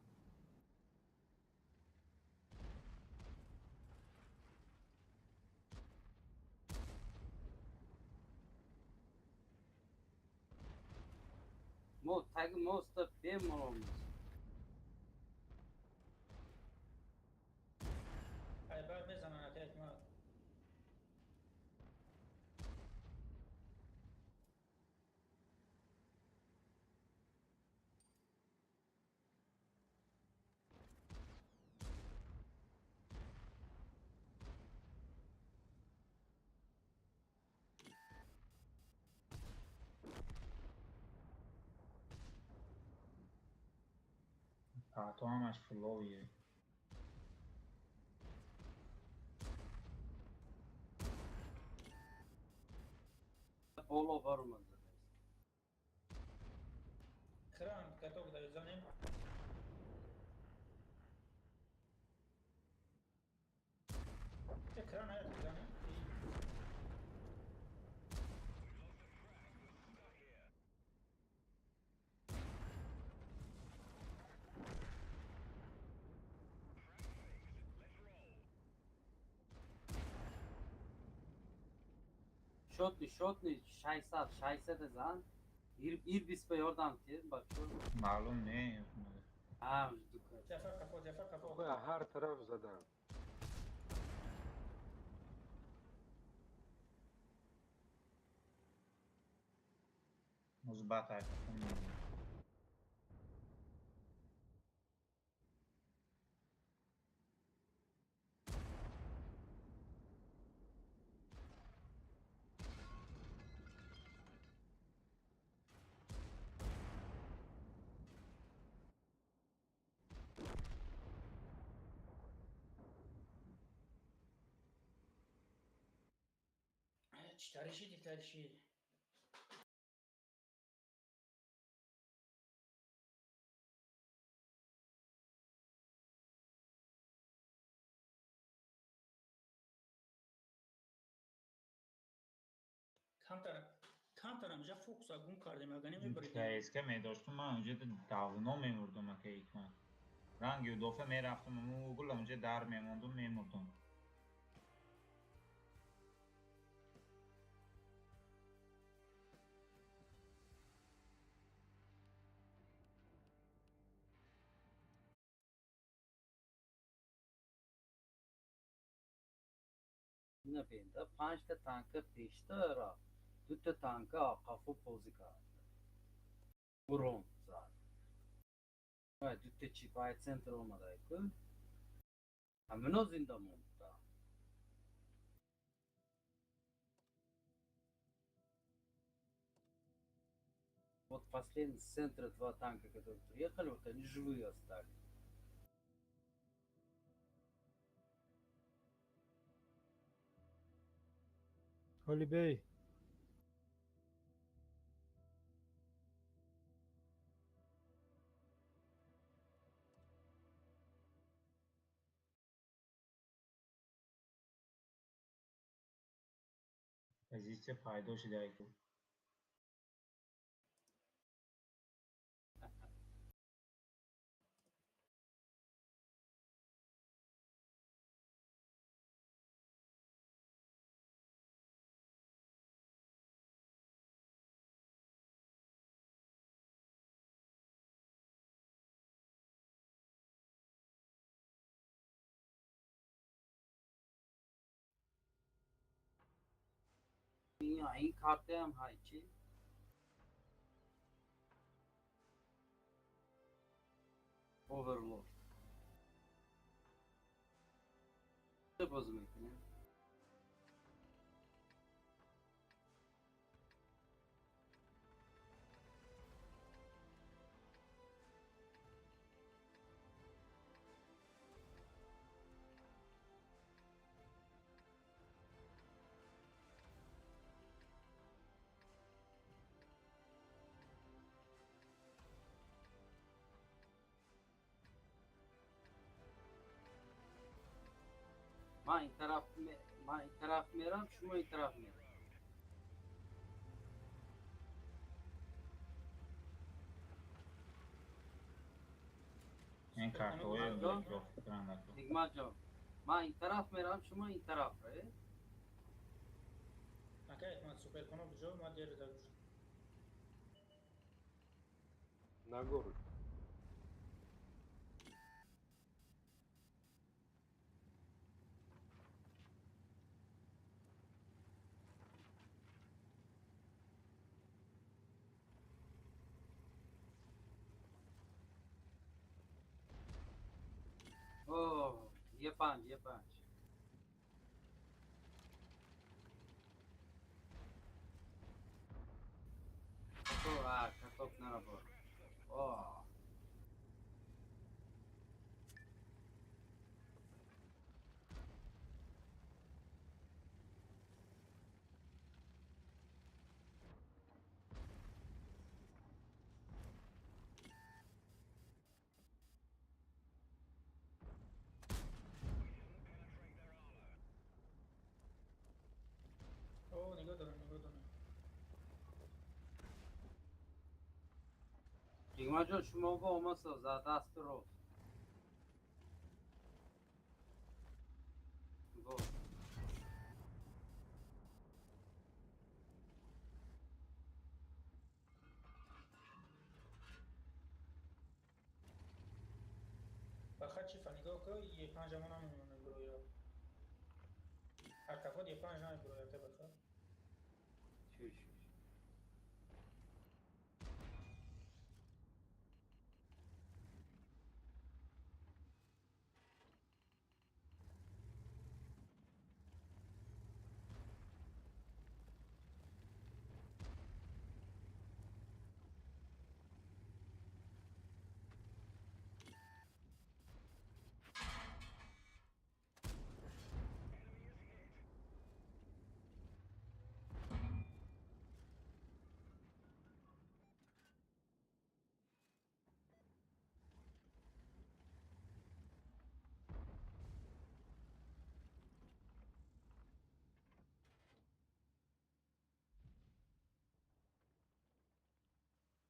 Speaker 1: Мо таги моста бемором.
Speaker 11: Ай баъд мезанан ака Ҳикмат.
Speaker 7: То ҳамаш фловие.
Speaker 1: Боло баромад.
Speaker 11: Кран каток дар занем. Кран аят занем.
Speaker 1: Шотни, шотни, 600, 600 зан. Ирбис ба ёрдам тед, бачо.
Speaker 7: Маълум не.
Speaker 1: А, дука.
Speaker 11: Ҷафар қафо, Ҷафар қафо.
Speaker 2: Ҳар тараф задан.
Speaker 7: Музбат айфон.
Speaker 11: Читариши, дитариши. Камтарам ҷа фокуса гум кардем, ага намебаридем.
Speaker 7: КСК медоштум, ман онҷо давно мемурдум, ака Ҳикмат. Ранги удофа мерафтум, угул онҷо дар мемондум, мемурдум.
Speaker 1: Бинда панҷта танка пешта рафт, дута танка қафо бозӣ кард. Урон зад. Дута чипай центр омадай ку. Ҳамино зинда монда. Вот последний с центра два танка, которые приехали, вот они живые остались.
Speaker 5: Холибей.
Speaker 7: Позиция пайдо шуда.
Speaker 1: Ин картаам ҳай чи? Оверлорд. Чӣ бозӣ мекунем? Ман ин тараф мерам, шумо ин тараф мерам.
Speaker 7: Ин картҳои
Speaker 1: Ҳикматҷон, ман ин тараф мерам, шумо ин тараф ре.
Speaker 11: Ака Ҳикмат, суперконо биҷо, ман дер дагуш.
Speaker 2: На гору.
Speaker 1: О, Е5, Е5. Каток на работу. О.
Speaker 11: Нигоҳ дорам, нигоҳ дорам.
Speaker 1: Ҳикматҷон, шумо бо омасо за дасти рост. Бо.
Speaker 11: Баха чифа нигоҳ кун, Е5 ама намемонад бироя. Ҳар кафот Е5 намебироя, ка баха.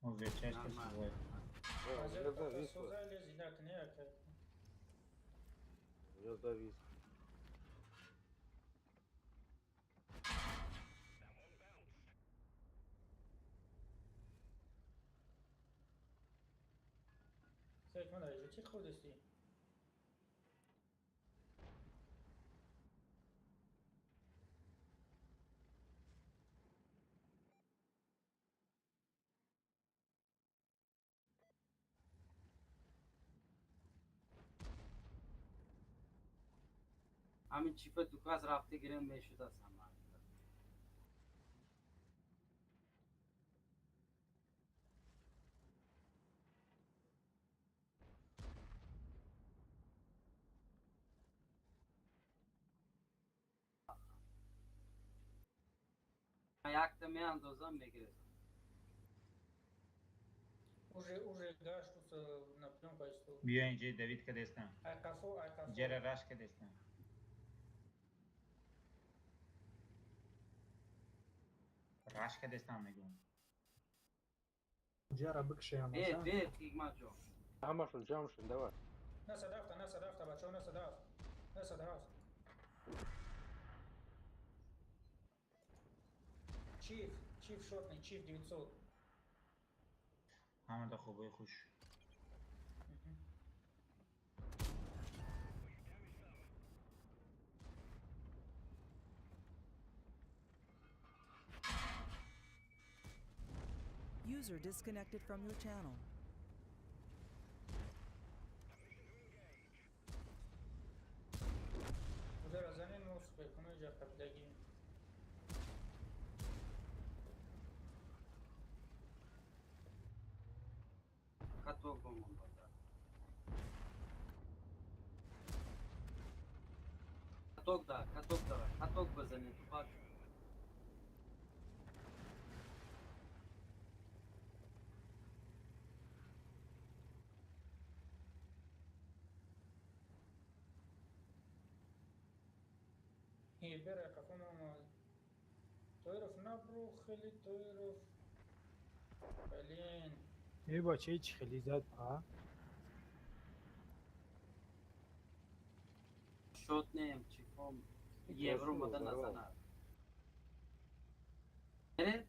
Speaker 7: Нормально.
Speaker 2: У меня завис.
Speaker 1: Ҳамин чипа дукас рафта гирем мешудас ҳама. Якта меандозам мегирезам.
Speaker 11: Уже гашту на плёнка исто.
Speaker 7: Биё инҷа Давид кадестам.
Speaker 11: Ай қафо, ай қафо.
Speaker 7: Ҷера раш кадестам. Раш кадестам мегӯям.
Speaker 6: Ҷара бикшеям.
Speaker 1: Э, бе, Ҳикматҷон.
Speaker 2: Ҳамашон ҷамъ шуд, давай.
Speaker 11: Насадафта, насадафта, бачаҳо, насадафт. Насадафт. Чиф, чиф шотный, чиф 900.
Speaker 7: Ҳамада хубои хуш.
Speaker 4: User disconnected from your channel.
Speaker 11: Узара занем мо суперконои ҷа қабилагӣ.
Speaker 1: Каток бомон бада. Каток да, каток давай, каток бизанед, тупак.
Speaker 11: Бера қафо омад. Тоиров набру, хеле Тоиров. Блин.
Speaker 5: Э бача чӣ хеле зад па?
Speaker 1: Шот нем, чифом. Евро мада назанад. Меред?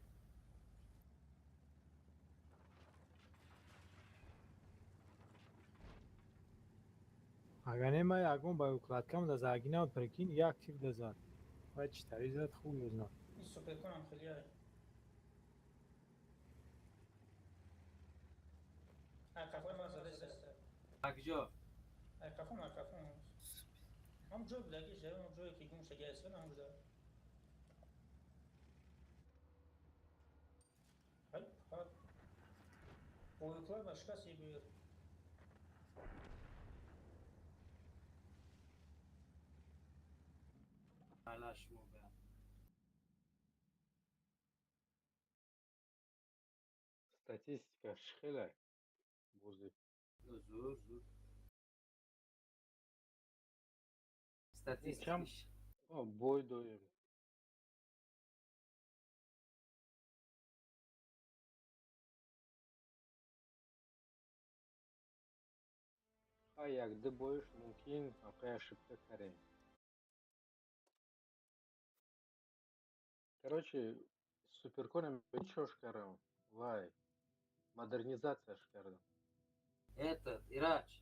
Speaker 5: Агар не ман ягон ба укладкам да загинам, прикинь, як тир да зад. Вай чӣ тари зад, хуй узнал.
Speaker 11: Ин суперконам хеле ай. Ай қафои ман задест.
Speaker 1: Акҷо?
Speaker 11: Ай қафом, ай қафом. Ҳам ҷой будаги, ҳам ҷое ки гум шаги аст, ҳам ҷо. Ай, ҳа. Боюклар ба шикаст ебир.
Speaker 1: Алаш мобя.
Speaker 2: Статистика хеле бозӣ.
Speaker 1: Зур, зур. Статистика.
Speaker 2: Бой доем. А як ду боиш мумкин ақай ошибка карем. Короче, суперконем чош кардам. Вай, модернизация кардам.
Speaker 1: Этот, Ирач,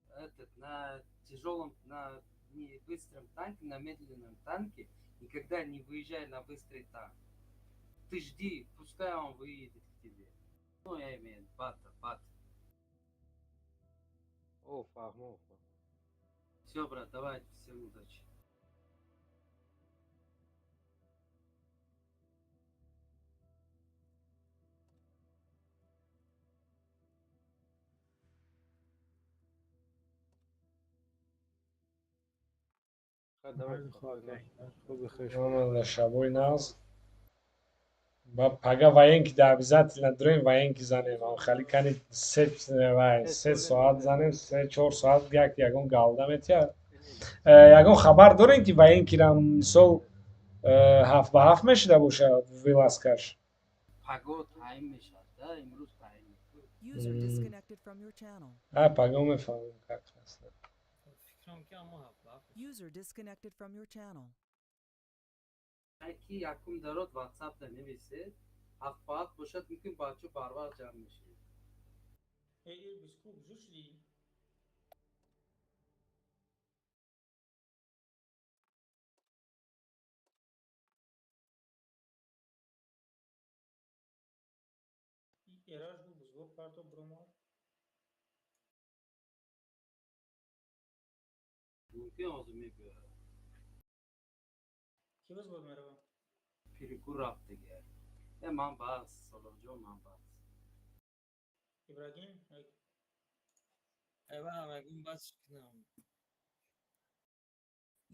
Speaker 1: этот, на тяжелом, на не быстром танке, на медленном танке, никогда не выезжай на быстрый танк. Ты жди, пускай он выедет к тебе. Ну, я имею бата, бат.
Speaker 2: О, фахмо.
Speaker 1: Все, брат, давай, всем удачи.
Speaker 12: Шабои нағз. Ба пага военки да обязательно дроем военки занем. Хали кани се соат занем, 3-4 соат як ягон галда метия. Ягон хабар дорем ки военкира мисол 7 ба 7 мешида бошад виласкаш?
Speaker 1: Паго таъин мешавад, да, имрӯз таъин.
Speaker 4: User disconnected from your channel.
Speaker 12: А паго мефаҳмем как аст.
Speaker 3: Фикрам ки ҳамо 7 ба 7.
Speaker 4: User disconnected from your channel.
Speaker 1: Ки якум дарод WhatsApp-да нависед, 7 ба 7 бошад, мумкин бачо барвақт ҷамъ мешавед.
Speaker 11: Э, Ирбис, ку куҷо шудӣ? Эраҷ бу бузург парто биромад.
Speaker 1: Мумкин ҳозир мебиёяд.
Speaker 11: Ки взвод мерава?
Speaker 1: Перекур рафт дигар. Э, ман бас, Солоҳҷон, ман бас.
Speaker 11: Ибрагим?
Speaker 3: Э, ва ягон бас кунам.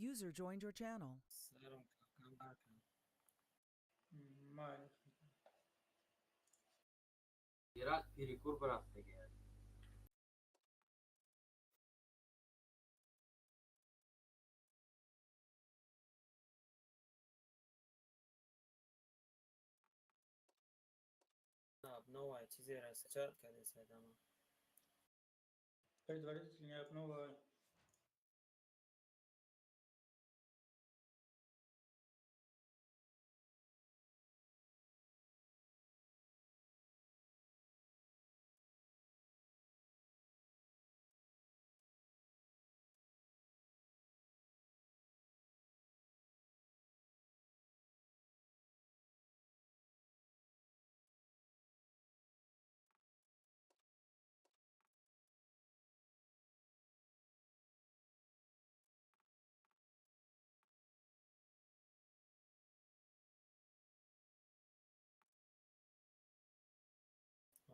Speaker 4: User joined your channel.
Speaker 3: Сарам кам баркам.
Speaker 11: Майли.
Speaker 1: Ираҷ перекур рафт дигар.
Speaker 3: Обнова чизеро скачать кардесай дама.
Speaker 11: Предварительная обнова.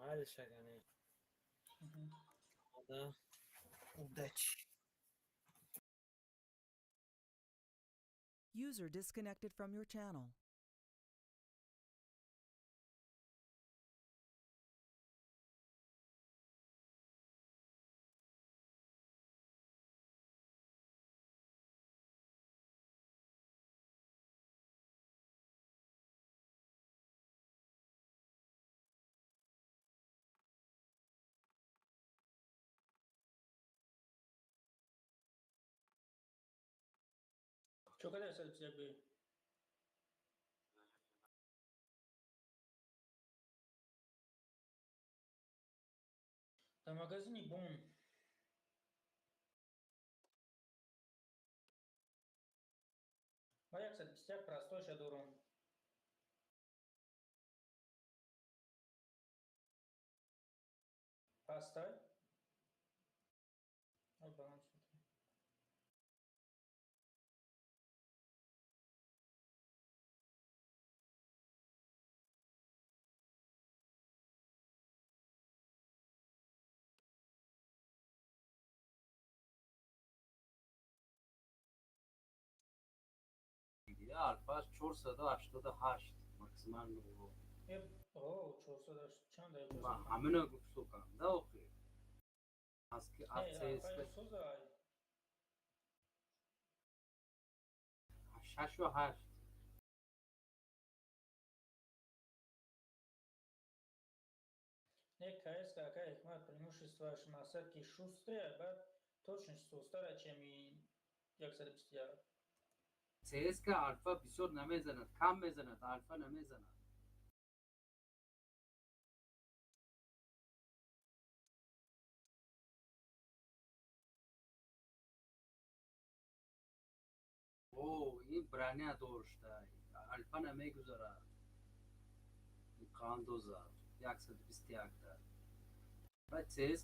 Speaker 3: Майли, шагане. Да. Удачи.
Speaker 4: User disconnected from your channel.
Speaker 11: Чо кадар 151 бе? Дар магазини Бон. Ма 121 простойша дорам. Пастай? Ой, баланс.
Speaker 1: Алфаш 488 максимально урон.
Speaker 11: О, 408 чанд?
Speaker 1: Ма ҳамина гуфтукам, да, охир. Аз ки аз ЦС 6 ва 8.
Speaker 11: Не, КС какая ҳикмат, преимуществоаш мақсад ки шустрая, баъд точность сустара, чем и 121.
Speaker 1: ЦСК Алфа бисёр намезанад, кам мезанад, Алфа намезанад. О, ин броня дошта, Алфа намегузарад. Қандоза 121 да. Баъд ЦС